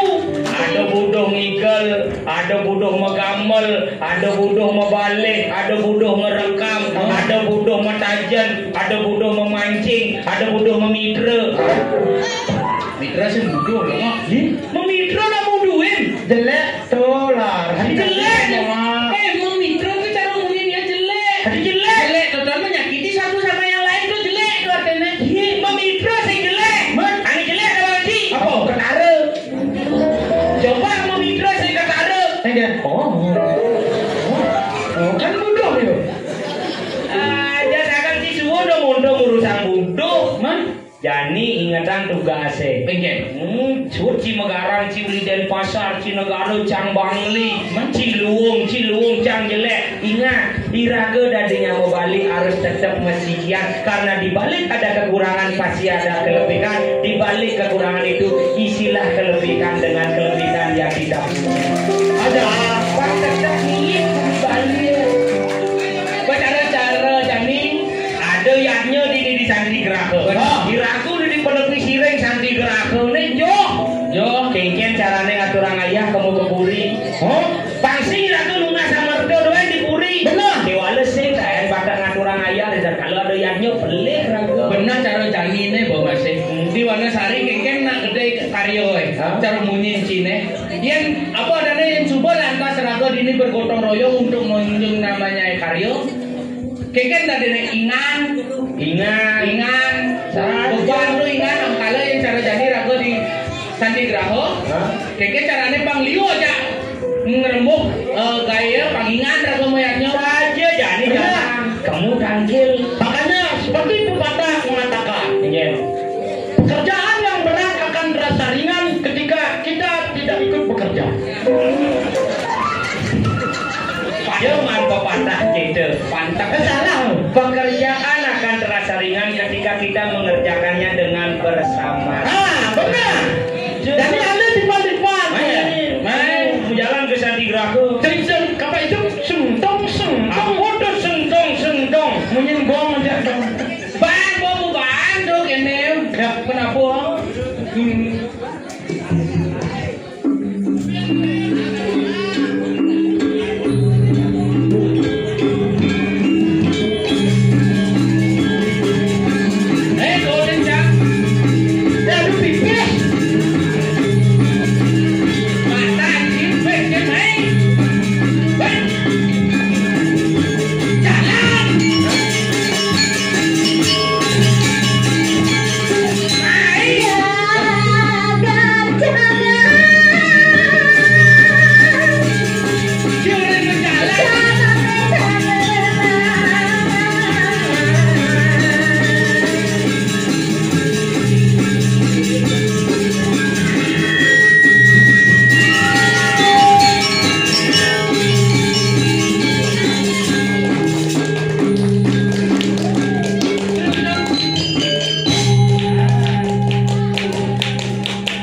Ada buduh ngigel, ada buduh magamel, ada buduh mabalih, ada buduh ngerekam, ada buduh matajen, ada buduh memancing, ada buduh memitra. Mitra sing buduh lho, Mak. Ih, memitra nak buduhin. Jelek tuh lah. Jelek. Eh, memitra tuh cara muni dia jelek. Hati jelek. Jelek tuh, tuh menyakiti satu sama yang lain tuh jelek tuh artinya. Ih, memitra sing jelek. Mat. Anu jelek apa sih? Apa? Ketara. Coba mau mitra sing ketara. Enggak. Oh. Oh, kan buduh ya. Aja sakan si suwo dong untuk urusan buduh, man. Jani ingetan tugasé. Enggak. Hmm, suci megarang, ci uli Denpasar, ci negara cang bangli, ci luung, ci luung cang jelek. Ingat, iraga dadinya mabalik harus tetap mesikian, karena di balik ada kekurangan pasti ada kelebihan. Di balik kekurangan itu isilah kelebihan dengan kelebihan yang tidak punya. Ada apa tetap milik balik? Cara-cara jani ada yadnya di di Santi Graha. Hah? Iraga di Penepi Siring Santi Graha né joh. Joh, kéngkén carané ngaturang ayah kamu ke puri. Hah? Pang sing iraga nunas amerta doang di puri. Bener. Déwala sing kaen bakal ngaturang ayah, dan kalau ada yadnya pelih raga. Bener cara janiné, Mbok Masih. Hmm. Di Wanasari kéngkén nak gedé karya, eh. Hah? Cara munyin ciné. Yén apa adané yén suba lantas raga dini bergotong royong untuk menjunjung namanya karya. Kéngkén dadiné ingan. Ingan. Ingan. Beban tuh ingan, angkala yén cara jani raga di Santi Graha. Hah? Kéngkén carané pang liu aja. Ngrembug, eh, gaya pangingan raga mayatnya. Saja jani. Bener. Jangan. Kamu tangkil. Makanya seperti pepatah mengatakan, pekerjaan yang berat akan terasa ringan ketika kita tidak ikut bekerja. Padahal pepatah gitu. Pantang. Eh, salah. Pekerjaan akan terasa ringan ketika kita mengerjakannya dengan bersama. Ah, benar. Jadi ada tipe-tipe. Mana? Mana? Jalan ke Santi Graha. Sing, sing, kapal itu sentong, sentong. Apa tuh sentong, sentong? Munyin gong aja dong. Bang, mau bang tuh kéné. Ya. Kenapa? Hmm.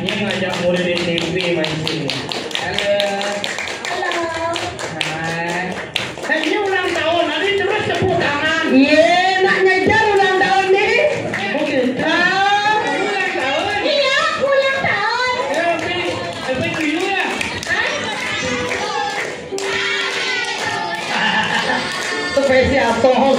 Ini ngajak murid S M P main sini. Halo. Halo. Hai. Eh, ini ulang tahun, nanti terus tepuk tangan. Iya, nak ngejar ulang tahun nih. Oke. Ah. Ulang tahun. Iya, ulang tahun. Ya, happy, happy to you ya. Hah? Spesial. Oh,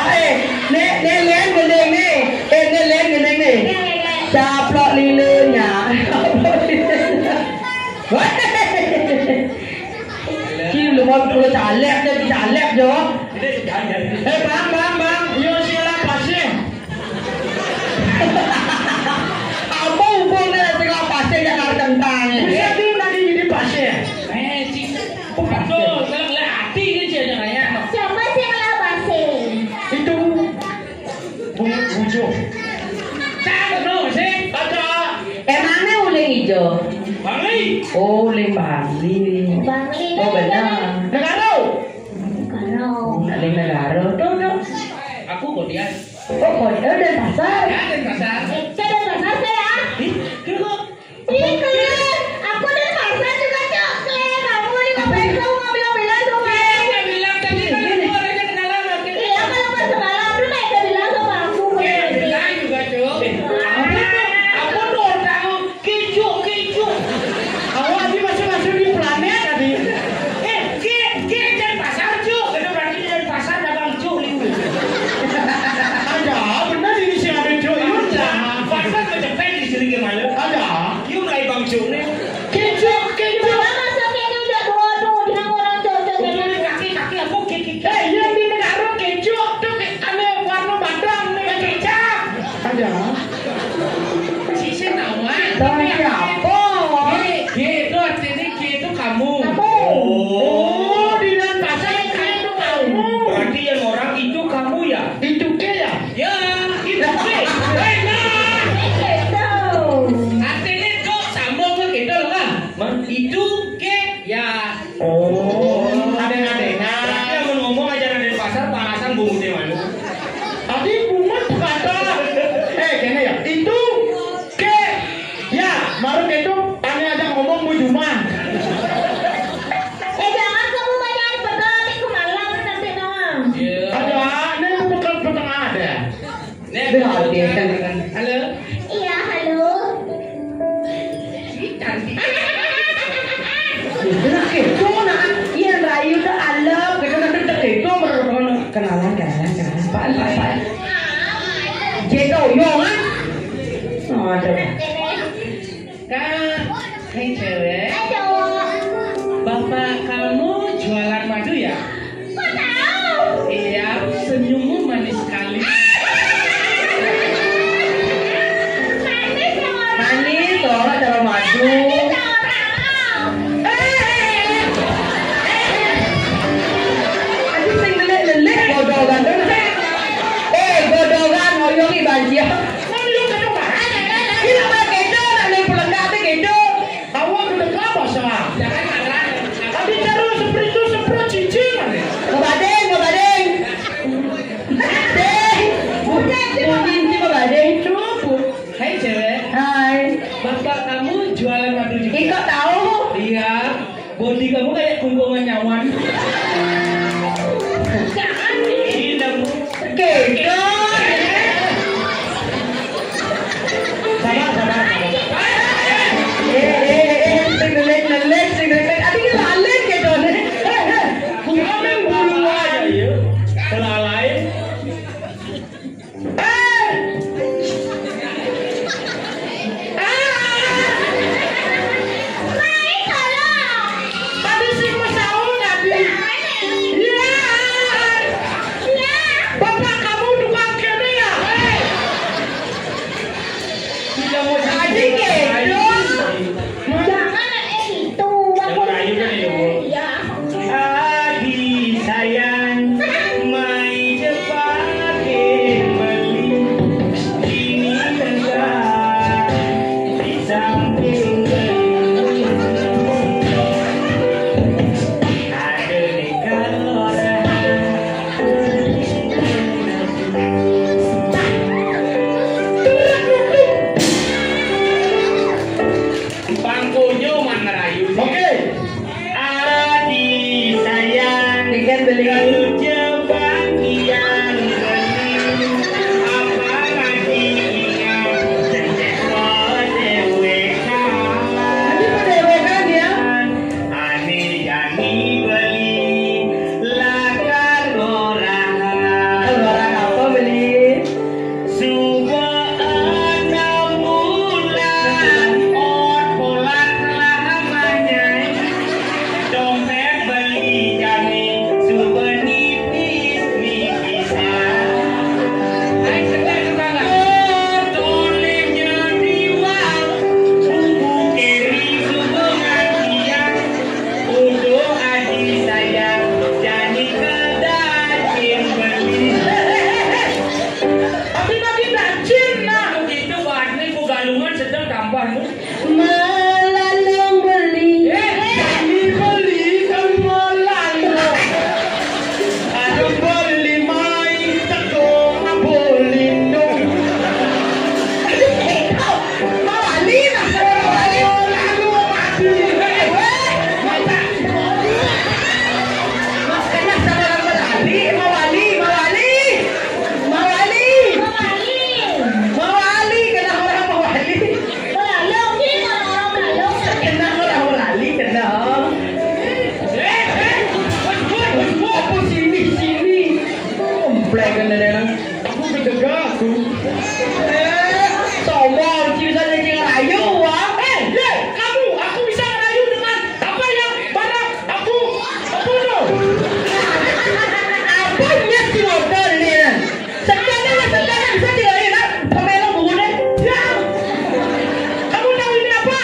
eh, né, né lén gending né. Eh, né lén gending né. Caplok lilanya. Wah. Ki lu mau kulo caleg, jadi caleg jo. Eh, Bang, Bang, Bang, yo sing lapase. Apa hubungannya sing lapase ya karo kentang? Bisa tuh tadi jadi pase. Eh, cik. Betul, kalau nggak hati ini aja nanya. Siapa sih yang lapase? Itu bu bujo. Cak no sih. Ada. Emangnya uling ijo? Bangli. Oh, uling Bangli. Bangli. Oh, benar. Negara. Negara. Ada negara. Tuh, tuh. Aku kok dia. Oh, kok dia udah pasar? Ya, ada pasar. Eh, saya udah pasar saya. Ih, kok? Ih, keren. Aku udah pasar juga, Cok. Keren, kamu ini ngapain kamu ngambil-ngambilan sama aku? Iya, saya bilang tadi kan aku orangnya kenalan, oke. Iya, kalau pas semalam tuh kayak udah bilang sama aku. Iya, bilang juga, Cok. Eh, apa tuh? Apa tuh orang? Keju, keju. Awak tadi masuk-masuk di planet tadi. Eh, ke, ke Denpasar, Cuk. Itu berarti Denpasar dagang Cuk liu. Ada, benar ini sih ada Cuk. Ada. Pasar kecepet di sini gimana? Ada. Yuk mulai Bang Cuk nih. Keju, keju. Mana masa keju udah dua tuh, bilang orang cocok. Kaki, kaki apa? Kaki, kaki. Eh, yang di negara keju tuh kayak ada warna badang nih. Kecap. Ada. Sisi nawar. Tapi apa? G, G itu artinya G itu kamu. Kamu. Oh, di Denpasar G itu kamu. Berarti yang orang itu kamu ya? Itu G ya? Ya, itu G. Benar. Artinya kok sama ke kita lah. Itu G ya. Oh, ada-ada. Berarti yang ngomong aja ada di pasar, panasan bungut di mana? Tadi bungut kata, eh, kene ya. Itu ke ya, baru itu tanya aja ngomong mau cuma. Eh, jangan kamu banyak berdoa, nanti kemalam nanti doang. Iya. Ada, ini bukan petengah ada. Nih, halo. Iya, halo. Ih, cantik. Nah, itu nah, iya, rayu tuh alep, gitu, nanti udah gitu, baru kenalan, kenalan, kenalan, apaan, apaan, apaan. Jeda uyong, ah. Oh, ada. Kak, hai cewek. Hai cowok. Bapak kamu jualan madu ya? Kok tahu? Iya, senyummu manis sekali. Manis ya, orang. Manis, orang jualan madu. Manis ya, orang. Eh, eh, eh, eh. Aduh, sing lelik-lelik, bodoh banget. Eh, bodoh kan, ngoyongi banjir. Gila, Pak, gitu, nak naik pelengkap, gitu. Awak kena kelapa, salah. Tapi terus seperti itu, seperti cincin, mana? Mau bading, mau bading. Deh, bukan, bukan, sih, mau bading. Cukup. Hai, cewek. Hai. Bapak kamu jualan madu juga? Iko tahu. Iya. Body kamu kayak kungkungan nyawan. Jangan nih. Gila. Kegel. Sabar, sabar, sabar. Eh, eh, eh, sing nelik, nelik, sing nelik. Adi ki lalit gitu nih. Kamu bulu aja, ya. Kelalai. Eh! Ah! Tadi si Mas Aun tadi. Iya. Bapak kamu tukang kene ya? Hei. Tidak mau tadi kedo. Jangan, eh, itu. Jangan ayu kan ya, Bu? Iya. Adi sayang, main. Plek kan, aku kejegal aku. Eh, sombong, cing bisa cing rayu, wah. Eh, ye, kamu, aku bisa rayu dengan apa yang mana aku, aku tuh. Apa nyet si motor ini, ya? Sendalnya, sendalnya bisa tinggalin, ah. Pemelo bukunya. Ya. Kamu tahu ini apa?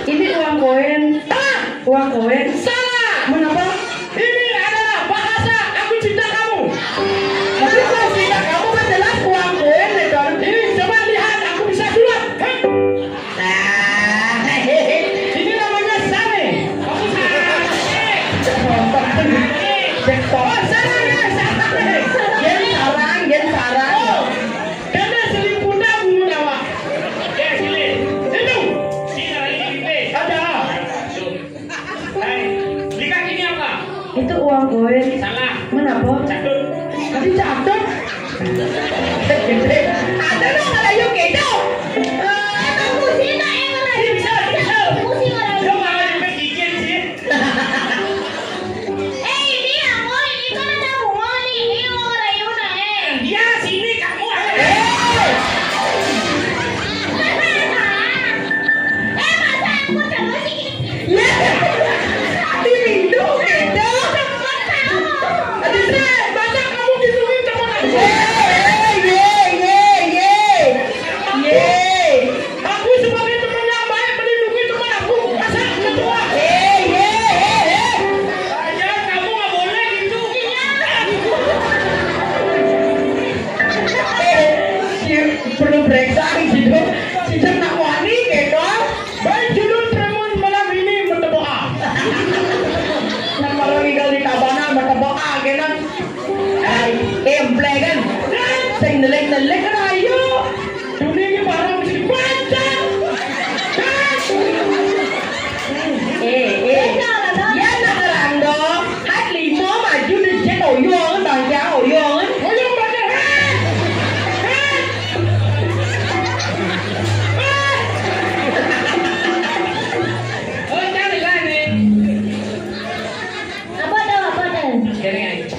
Ini uang koin. Ah, uang koin. Salah. Mengapa? Ini adalah bahasa aku cinta kamu. Tapi kalau cinta kamu kan jelas uang koin, ya kan? Ini coba lihat, aku bisa sulap. Hei. Nah. Ini namanya sane. Aku sane. Cek tombol. Cek tombol. Oh, sane, sane. Gen sarang, gen sarang. Oh, karena selimputan bunga dawa. Oke, sini. Itu. Sini, sini. Ada. Hai, di kaki ini apa? Itu uang koin. Salah. Kenapa? Cadut. Tadi cadut. Ada dong, kalau yuk gitu. Eh, aku sih, nah, yang mana? Bisa, bisa. Aku sih, mana? Lo malah juga gigit sih. Eh, ini aku, ini kan ada bunga nih. Ini mau ngerayu, nah, eh. Ya, sini kamu. Eh. Eh, masa aku terus sih? Iya. Di pintu, gitu. Aduh, Sre, masa kamu gituin teman aku? Eh, eh, ye, ye, ye. Ye. Aku sebagai teman yang baik melindungi teman aku. Masa ketua? Eh, ye, eh, eh. Ajar, kamu nggak boleh gitu. Iya. Eh, si, perlu periksa gitu. Si Jeng nak wani gitu. Baik, judul Premon malam ini, meteboa. Nah, kalau tinggal di Tabanan, meteboa, gitu. Ay, temple kan. Sing nelik-nelik kan, ayo. Dunia ini barang mesti baca. Eh, eh. Ya, nak terang dong. Hai, lima maju, dejit, oyong, bangkit, oyong. Oyong, bangkit. Hei! Hei! Oh, jangan, jangan, nih. Apa tuh, apa tuh? Gini, gini.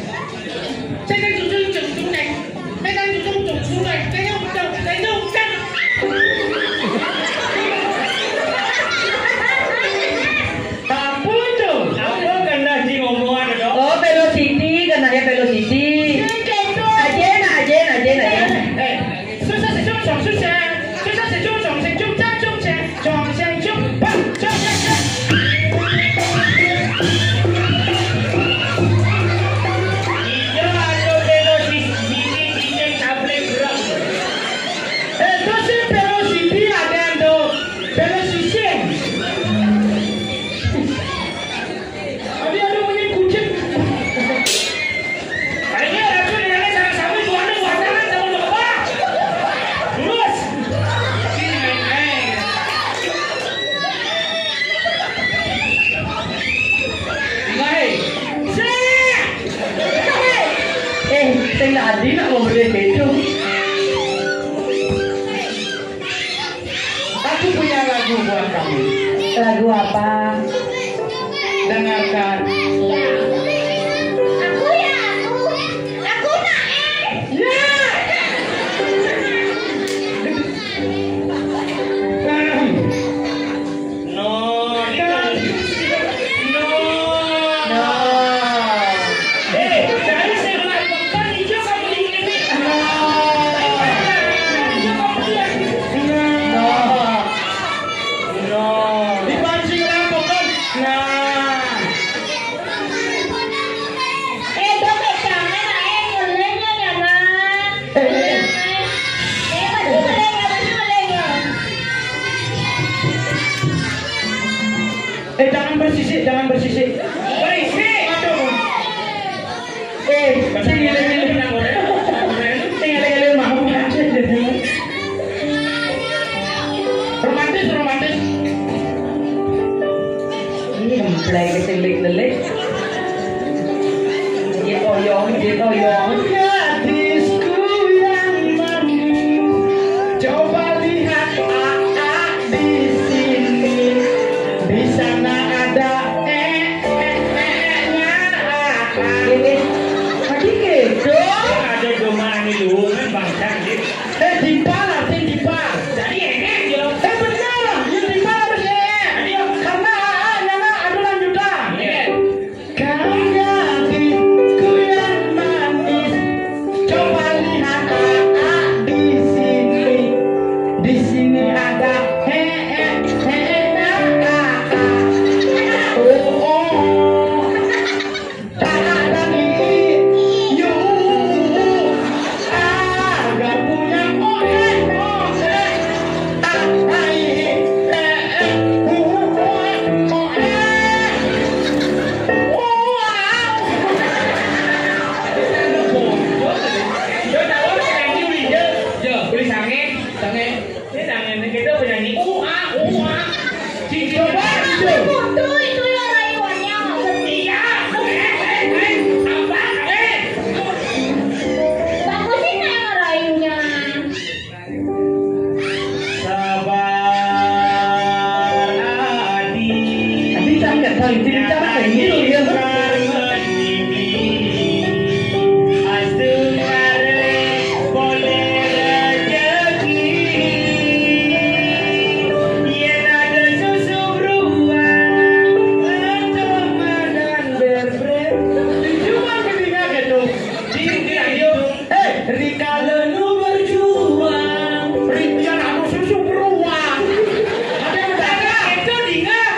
Cek, cek, cek, cek, cek, cek. Cek, cek, cek, cek, cek, cek. Cek, cek, cek, cek, cek. Apa tuh? Apa kan dah di omongan dong? Oh, velocity, kan ada velocity. Cek, cek, cek. Ajen, ajen, ajen, ajen. Eh, eh. Susah sih, susah, susah. Susah sih, susah, susah, susah, susah, susah. Iya, aduh, velocity, ini, ini, cablek, gerak. Eh, terus sih velocity ada, tuh. Velocity. Aduh, aduh, ini kucing. Ayo, aku dengan sama-sama juara, juara, sama-sama. Lurus. Ini main, main. Mulai. Set. Eh, sing tadi nak mau beli keju. Aku punya lagu buat kamu. Lagu apa? Dengarkan. Aku ya, aku. Aku Nae. Ya. No, no. No. Eh, dari sebelah pekan hijau kamu di sini. No. Hijau kamu di sini. No. No. Dipancing lah pekan. Nah. Eh, dompet jangan, eh, ngelennya ya, Mak. Eh, eh. Eh, pasti ngelennya, pasti ngelennya. Eh, jangan bersisik, jangan bersisik. Berisik. Aduh. Eh, sing ngeleng-ngeleng. Sing ngeleng-ngeleng mau. Romantis, romantis. Ini gemplay ke sing ngeleng-ngeleng. Dia toyong, dia toyong. Gadisku yang manis, coba lihat Aa di sini. Di sana ada Ee, Rikala nu berjuang, ri-, yen ado susu beruang. Ada yang berjuang? Itu dingah.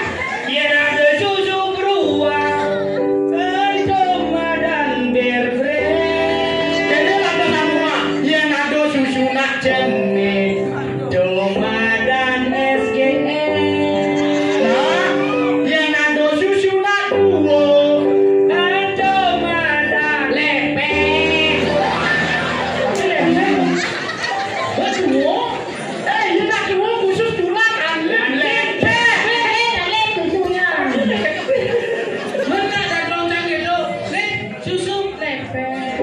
Yen ado susu beruang, ento madan berbrek. Kene lantas anu, Mak. Yen ado susu nak jenih, ento madan S G S. Nah, yen ado susu nak duo, ento madan lepek. Lepek. Wah, duo. Eh, yen nak duo khusus tulang, anu, lepek. Eh, eh, lepek susunya. Masa ada keroncong gitu? Nih, susu lepek.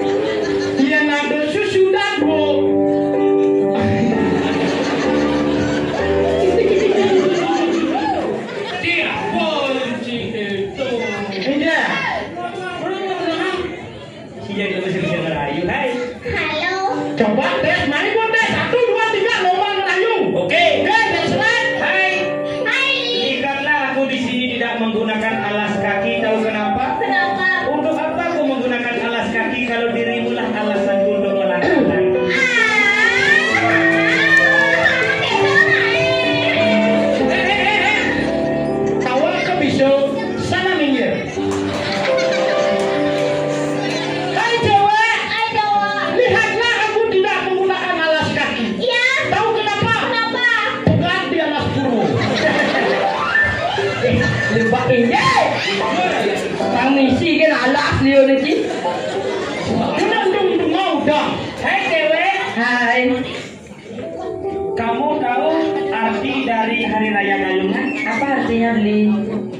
Yen ado susu nak duo. Dia pun si itu. Iya. Belum, belum, belum. Iya, itu masih bisa ngerayu, hai. Halo. Coba tes, mari Bu tes. Satu, dua, tiga, lomba ngerayu. Oke. Oke, tes, tes. Hai. Hai. Ikanlah aku di sini tidak menggunakan alas kaki, tahu kenapa? Kenapa? Untuk apa aku menggunakan alas kaki kalau dirimulah alasanku untuk melangkah? Ah, eh, eh, eh, eh. Tawa ke bisu, sana minggir. Hai cewek. Hai cowok. Lihatlah aku tidak menggunakan alas kaki. Iya. Tahu kenapa? Kenapa? Pegat di alas puru. Eh, lebak ini. Nang misi kan alas dia ni, Ci. Udah, udah, udah, mau, udah. Hai cewek. Hai. Kamu tahu arti dari Hari Raya Galungan? Apa artinya, Bli?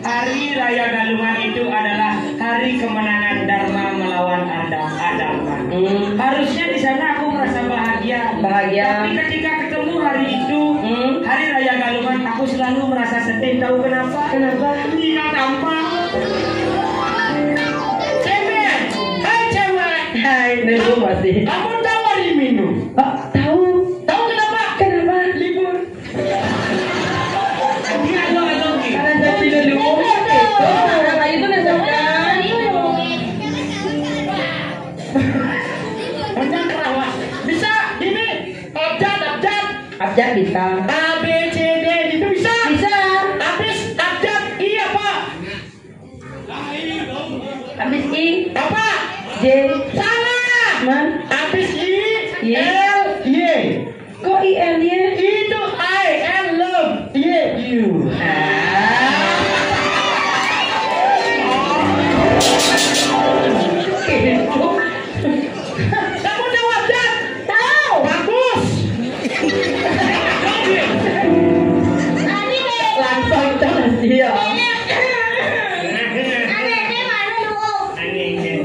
Hari Raya Galungan itu adalah hari kemenangan Dharma melawan Ada-, Adharma. Hmm. Harusnya di sana aku merasa bahagia. Bahagia. Tapi ketika ketemu hari itu, Hmm. Hari Raya Galungan, aku selalu merasa sedih. Tahu kenapa? Kenapa? Nikah tampak. Cewek, hai cewek. Hai, nunggu masih. Kamu tahu hari Minggu? Ah, tahu. Tahu kenapa? Kenapa? Libur. Dia ada lagi. Karena saya tidak diumum. Itu, karena itu udah sama. Banyak kerawas. Bisa gini, abjad, abjad. Abjad bisa. A, B, C, D gitu bisa. Bisa. Habis abjad I apa? Habis I. Apa? J. Salah. Man. Habis I, Y. L, Y. Kok I L Y? Itu I L love Y U. Ah. Kamu jawab, Jan? Tahu. Bagus. Langsung terus dia. Aneh, aneh, mana lu? Aneh, ya.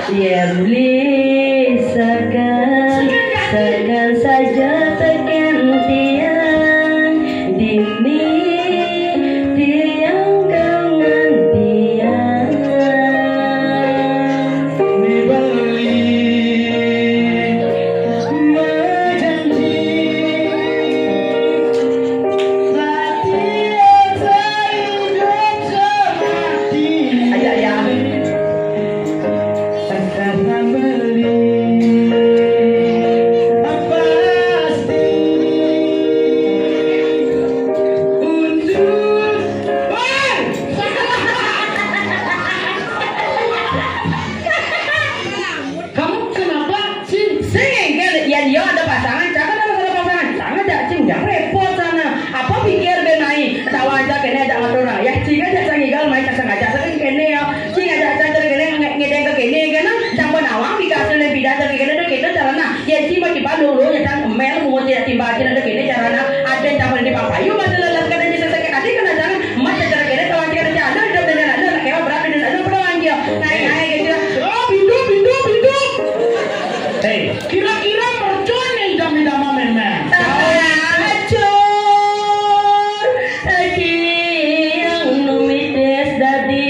Yen beli sakan, sakan saja teken tiang, dini tiang kangen tiang. Beli bejanji, latihan seidup semati. Ajak ya. Pasti untuk Woi! Kamu kenapa sih? Sing, engke, ya, dia ada pasangan, cakep ada masalah pasangan. Sangat dak, cing, jangan repot sana. Apa pikir ben mai? Tawa aja kene ajak ngatur orang. Ya, cing aja sang igal mai kasang aja sang kene ya. Cing aja aja kene nge-, ngedeng ke kene kan. Jang nawang bika hasil dan pidan ke kene tuh kita carana. Ya, cing mah tiba dulu ya, cang mel mau tidak tiba aja ada kene carana. Ada yang tampil di papayu masih lelah kada bisa sakit hati kena jangan. Mas cara kene tawa aja kene jangan. Ada dengan ada, kayak berapa dengan ada pernah wanjil. Naik naik gitu. Oh, bindu, bindu, bindu. Hei, kira-kira mercon yang jam idama memang. Acur, lagi yang numitis dadi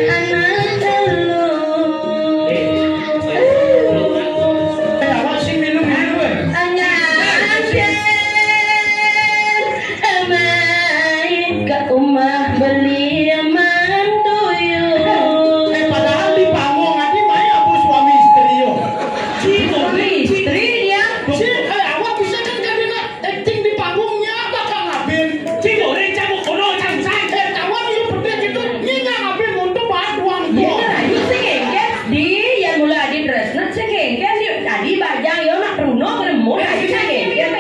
anak telu. Awak sing minum dulu, eh. Anyaken, amai ka umah beli manduyu. Eh, padahal di panggung ati mai apa suami istri yo. Suami istri dia. Cing, eh, awak bisa kan kadina acting di panggungnya bakal ngabin. Cing, boleh cabut kono, cang, cang. Eh, kawan yo pedek itu, ini ngabin untuk bahan uang. Iya, nah, itu sih, ya. Di, yang mula adi tresna sing kengken di, tadi bajang yo nak runo kena mula adi sing kengken.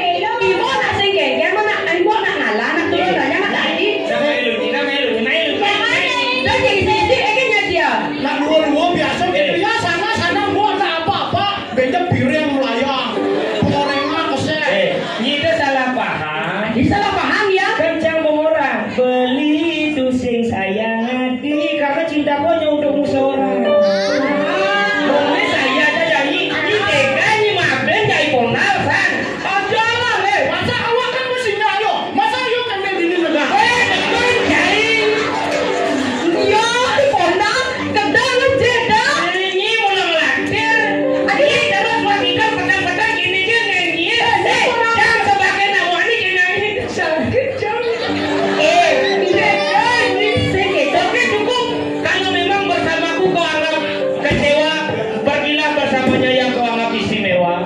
Imo nak sing kengken, mo nak, imo nak ngalah, nak turun aja nak tadi. Sama elu, Cina melu, Cina elu. Yang mana? Dah jadi sisi, eh, kan jadi ya. Nak dua-dua biasa gitu ya, sana, sana, mo nak apa-apa, benjam piring melayang, pengorengan kesek. Eh, nyida salah paham. Jadi salah paham ya? Kencang mengorang, beli itu sing sayang. Ini karena cinta konyol untuk museorang. Pokoknya saya aja jadi, ini tega, ini maben, jadi ponal, san. Aja lah, eh. Masa awak kan mesti nyayo. Masa yo kan bini negara? Eh, betul, jadi. Yo, di ponal, kedal, lu jeda. Ini mula ngelantir. Aduh, ini terus buat ikan petang-petang, ini dia nyanyi. Eh, jangan sebagai nawani, ini nyanyi. Sakit, jangan. Eh, iya, iya, ini sing kecok. Oke, cukup. Kalau memang bersamaku kau anggap kecewa, pergilah bersamanya yang kau anggap istimewa.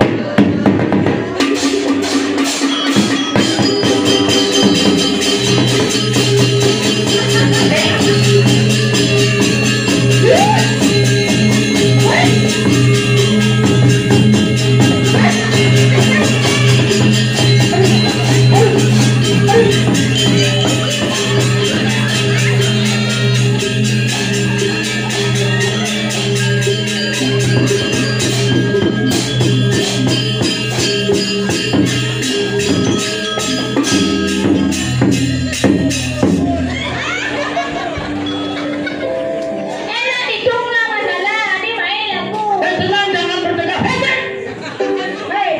Enak hidung lah masalah, ini main aku. Eh, tenang, jangan berdekat. Hei, Hei,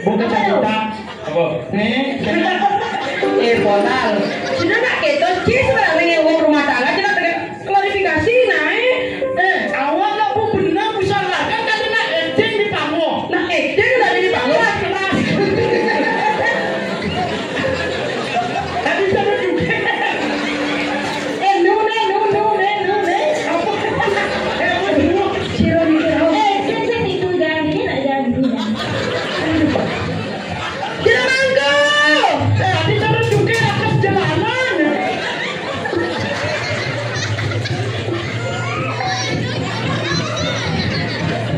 bukan apa cerita. Apa? Nih. Eh, ponal. Sudah nak keto, cis lah, nih, uang rumah tangga, kita pengen klarifikasi, nah, eh. Eh, awak nak bu benar, bisa lah, kan kata nak acting di panggung. Nah, acting tadi di panggung. Tadi sama juga. Eh, no, no, no, no, no, no, no. Apa? Eh, apa dulu? Ciro di Ciro. Eh, kan saya itu jangan gini, nak jangan gini. Ciro mangga. Eh, tadi sama juga atas jalanan.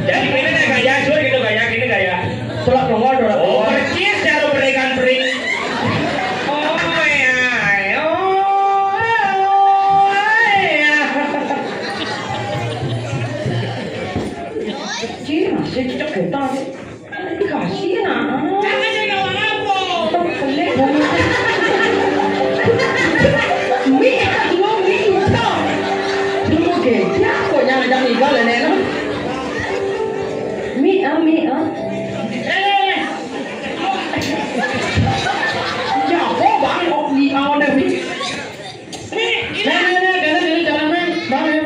Jadi ini kayak gaya, suruh gitu gaya, gini gaya. Celak nongol, celak Oh, nongol. Persis cara berikan pering. Oh, ya, ya, oh, ya. Cih, masih cocok getah, sih. Dikasih, nah. Kakak jadi orang apa? Pelik banget. Mi, lo mi, itu. Dulu gejak, kok nyala jam tiga lah, Neno. Kami, ah. Eh, eh, eh. Ya, kok bang, kok di awal dah, Mi? Mi, ini. Nah, nah, nah, gana, gana, jangan main, bang, ya.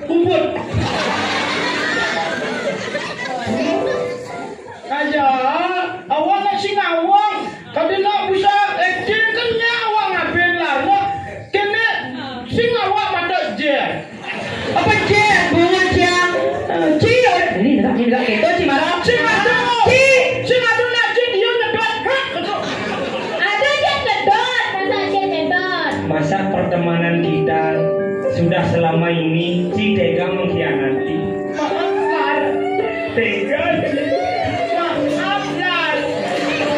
Kumpul. Aja, awak nak sing awak. Tadi nak bisa acting kan nya awak ngapain lah. Nak kena sing awak mata je. Apa je? Bunga siang. Eh, Ci, oh, ini nak, ini nak, itu Ci marah. Ci madu. Ci. Ci madu nak je dia nyedot. Hah, betul. Ada je nyedot, masa je nyedot. Masa pertemanan kita sudah selama ini Ci tega mengkhianati. Maaf, Lar. Tega. Maaf, Lar.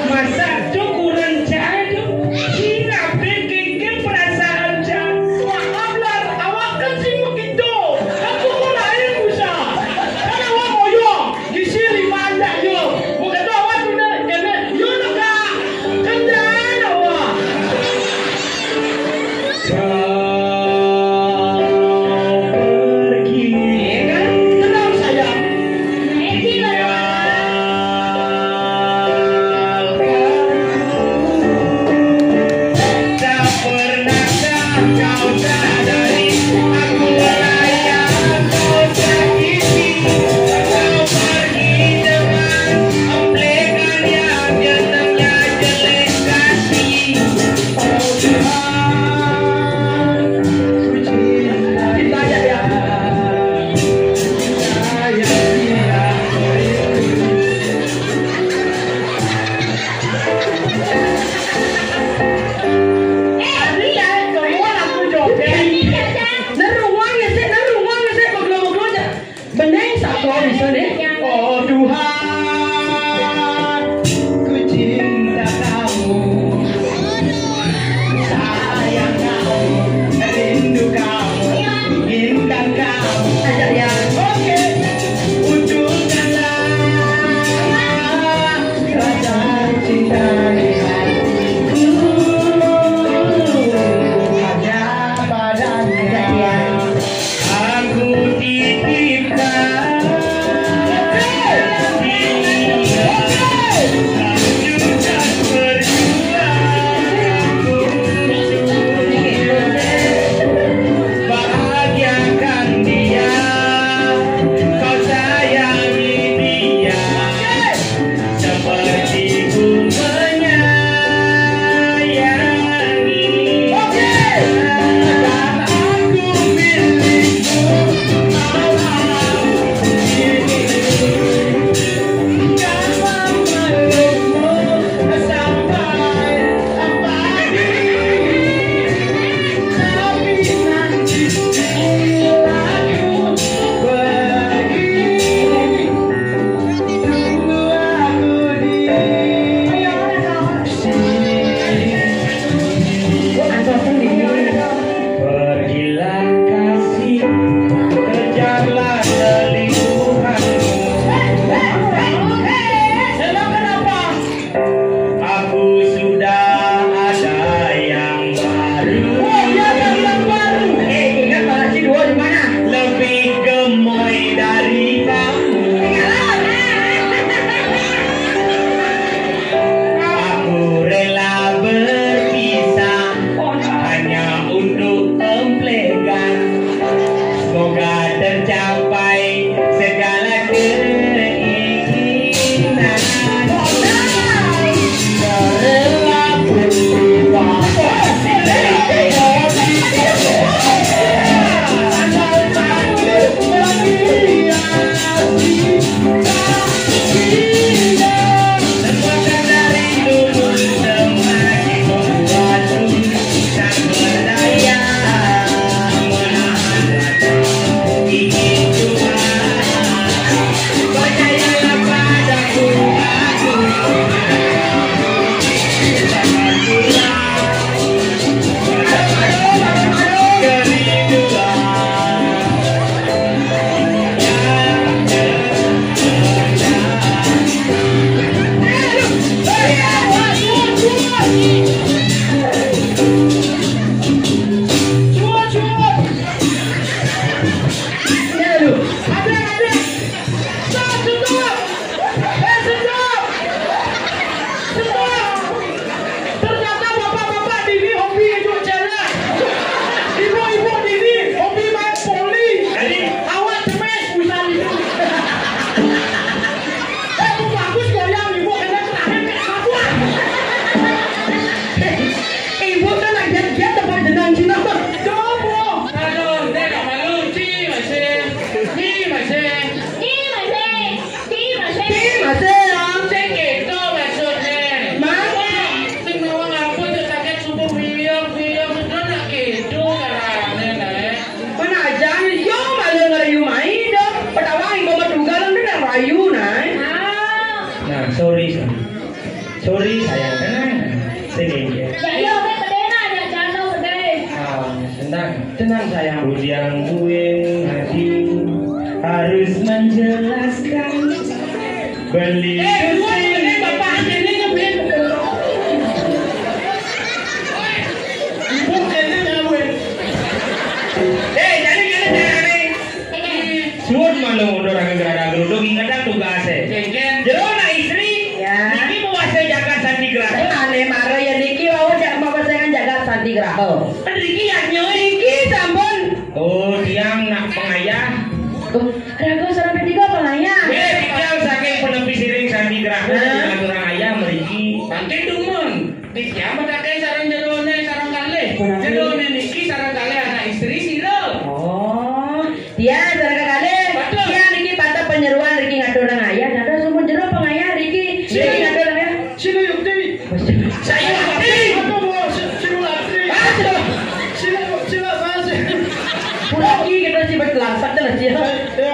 Masa tu kurang jadu. Ci ngapain kengkeng perasaan jadu. Maaf, Lar. Awak kan sing begitu. Kan tuku lain bisa. Kan awak moyong. Gisi lima aja, yo. Bukan tu awak tu nak kena. Yo nak. Kerjaan awak. Kau pergi. Ya kan? Tenang, sayang. Tinggalkanku. Tak pernahkah kau sadari aku rela kau sakiti? Kau pergi dengan amplekan yang gantengnya jelek hati. Tenang sayang. Bujang duwe ati harus menjelaskan. Beli Eh, dua ini bapak ini nyebelin. Ibu ini nyebelin. Eh, jadi gini carane. Suwun malu mundur, angin gerada geruduk, ingetan tugase. Jengken. Jero nak istri, Ya. Niki mewase jagat santigraha. Ane mara ya niki wau jak mawasaken jagat santigraha. Kan niki yadnya, niki sampun. Oh, tiang nak pengayah. Oh, raga sareng tiga pengayah. Eh, tiang saking penepi siring santigraha. Nah. Dengan orang ayah meriki. Mangke dumun. Niki amat akeh sareng jerone sareng kalih. Jerone niki sareng kalih anak istri sira. Oh, tiang sareng kalih. Betul. Tiang niki patut penyeruan niki ngatur nang ayah. Dados sumpun jero pengayah niki. Niki ngatur nang ayah. Sila yukti. Saya yukti. Aduh, sila latri. Aduh. Sila, sila masih. Pulaki kita sih berkelas, betul sih. Ya.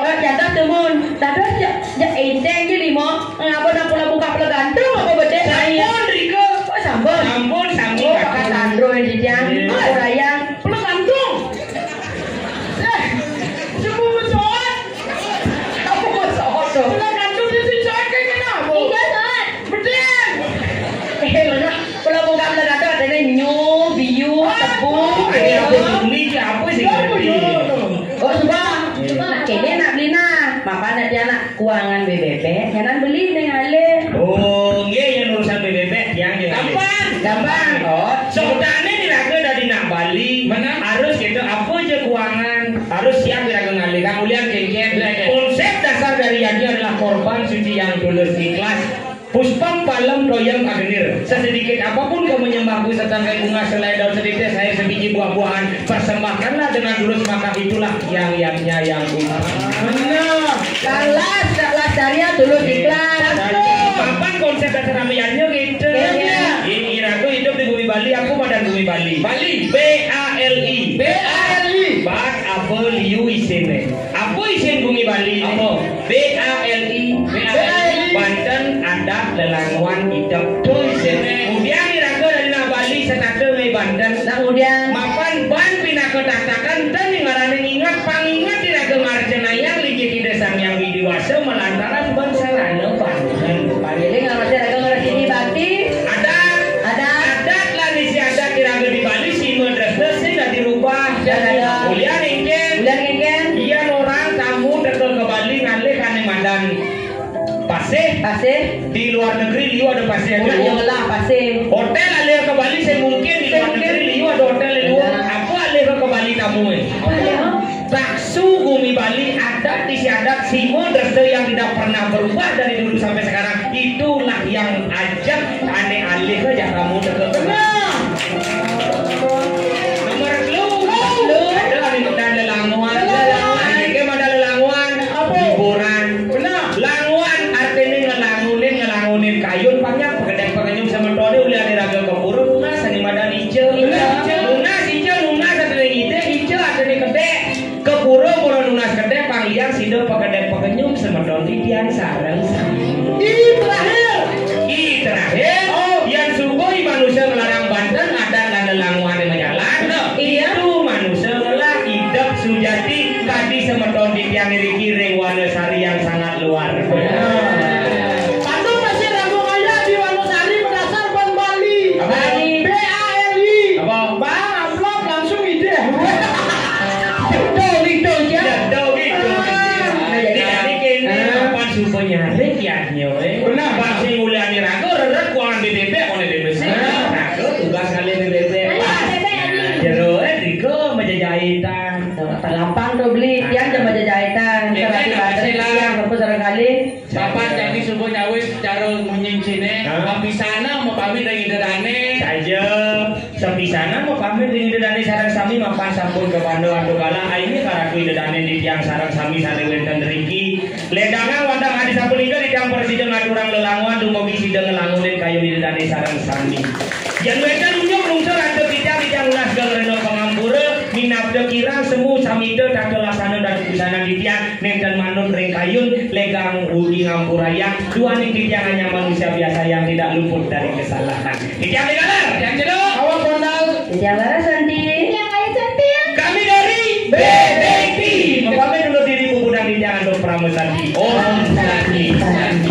Eh, dados dumun. Dados ya, ya enteng iki limo. Ngapa nak pula buka pula gantung apa bedek? Sampun, Rika. Oh, sampun. Sampun, sami. Oh, pakai sandro yang di tiang. Iya. Oh, sayang. Pula gantung. Eh, semua pesawat. Apa pesawat tu? Pula gantung di sini saya kayak kenapa? Iya, Sot. Bedek. Eh, mana? Pula buka pula gantung ada nyu, biu, tebu. Ada apa ni? Apa sih? Apa ya? Oh, suba. Suba. Kene nak beli nah. Mapan nanti anak Kuangan bebek, nyanan beli ning alih. Oh, nggih, yen urusan bebek, tiang nggih ngalih. Gampang. Gampang. Oh. Sebetulnya nih raga dari nak Bali, harus gitu, apa aja kuangan, harus siap raga ngalih. Kang Ulian kengken. Iya, iya. Konsep dasar dari yadnya adalah korban suci yang tulus ikhlas. Puspam palem toyang agenir. Sesedikit apapun kau menyembahku, setangkai bunga, selai daun, setites air, sebiji buah-buahan, persembahkanlah dengan tulus, maka itulah yang yadnya yang utama. Benar. Kalas, kalas karya tulus ikhlas. Papan konsep dasar amiyanya gitu. Iya, iya. Ini aku hidup di bumi Bali, aku madan bumi Bali. Bali. B A L I. B A L I. Bat apa liu isine? Apa isin bumi Bali? Apa? B A L I. B A L I. Banten adat lelanguan idep. Tuh isine. Kemudian iraga dari nah Bali setata ngai Banten. Nah, kemudian. Mapan ban pinaka tatakan ten ngarane ingat pangingat iraga ngarcenayang linggih Ida Sang Hyang Widi Wasa malantaran ban sarana banten. Panggiling ngarane iraga ngarane bakti. Adat. Adat. Adat lan isi adat iraga di Bali sima dresta sing dadi rubah. Ulian engken. Ulian engken. Iya orang tamu teka ke Bali ngalih kane madan. Pasih. Pasih. Di luar negeri liu ada pasih. Orang yang lah pasih. Hotel alih ke Bali saya mungkin di luar negeri liu ada hotel di luar. Apa alih ke Bali tamu eh? Bakso bumi Bali adat isi adat sima dresta yang tidak pernah berubah dari dulu sampai sekarang. Itulah yang ajak ane alih aja kamu teka. Benar. Nomor telu. Telu. Ada ane madan lelanguan. Lelanguan. Ane ke madan lelanguan. Apa? Hiburan. Benar. Languan artine ngelangunin, ngelangunin kayun panjang pegedek pengenyum semetone uli ane raga kepuru nunas ane madan ica. Benar. Nunas ica, nunas ane ngide ica artine kedek. Kepura mula nunas kedek pang liang sida pekedek pekenyum semeton titiang sareng sami. I terakhir. I terakhir. Oh. Yan sungguh i manusia ngelarang banten adat lan lelanguane majalan. Iya. Itu manusia ngelah idep sujati kadi semeton titiang iriki ring Wanasari yang sangat luar biasa. Pantun masih ragu ngaya di Wanasari berdasar ban Bali. Apa? Bali. B A L I. Apa? Bang, amplop langsung ide. Betul gitu ya. Ya, betul gitu. Ah. Jadi kene apa suba nyarik ya nyo, eh? Benar. Pas sing ulian raga reret kuangan bebek oleh bebek. Ah. Raga tugas kali bebek. Bebek. Jero eh riko majajahitan. Terlampang tuh beli, tiang jam majajahitan. Bebek. Serati apa banten, sih lah? Tiang apa sareng kali. Bapak tadi subuh nyawis cara munyi sini. Hah? Apisana mau pamit dengan Ida Dane. Saja. Sapisanan mapamit ring Ida Dane sareng sami mapan sampun kapanda antuk galah aini karatu Ida Dane titiang sareng sami sane wenten riki. Ledangang wantah adi sapunika titiang prasida ngaturang lelanguan dumugi sida ngelangunin kayun Ida Dane sareng sami. Yen wenten unjuk lungsur antuk titiang, titiang nunas geng rena pangampura, minabda kirang semu samita tata laksana dan kusanan titiang nenten manut ring kayun, legang ugi ngampurayang, duaning titiang hanya manusia biasa yang tidak luput dari kesalahan. Titiang Megalar. Titiang Cedok. Awak Bondal. Titiang Laraswati. Titiang Ayu Cantik. Kami dari Bebek Tea, mapamit undur diri, pupudang di tiang antuk parama santi. Om Santi.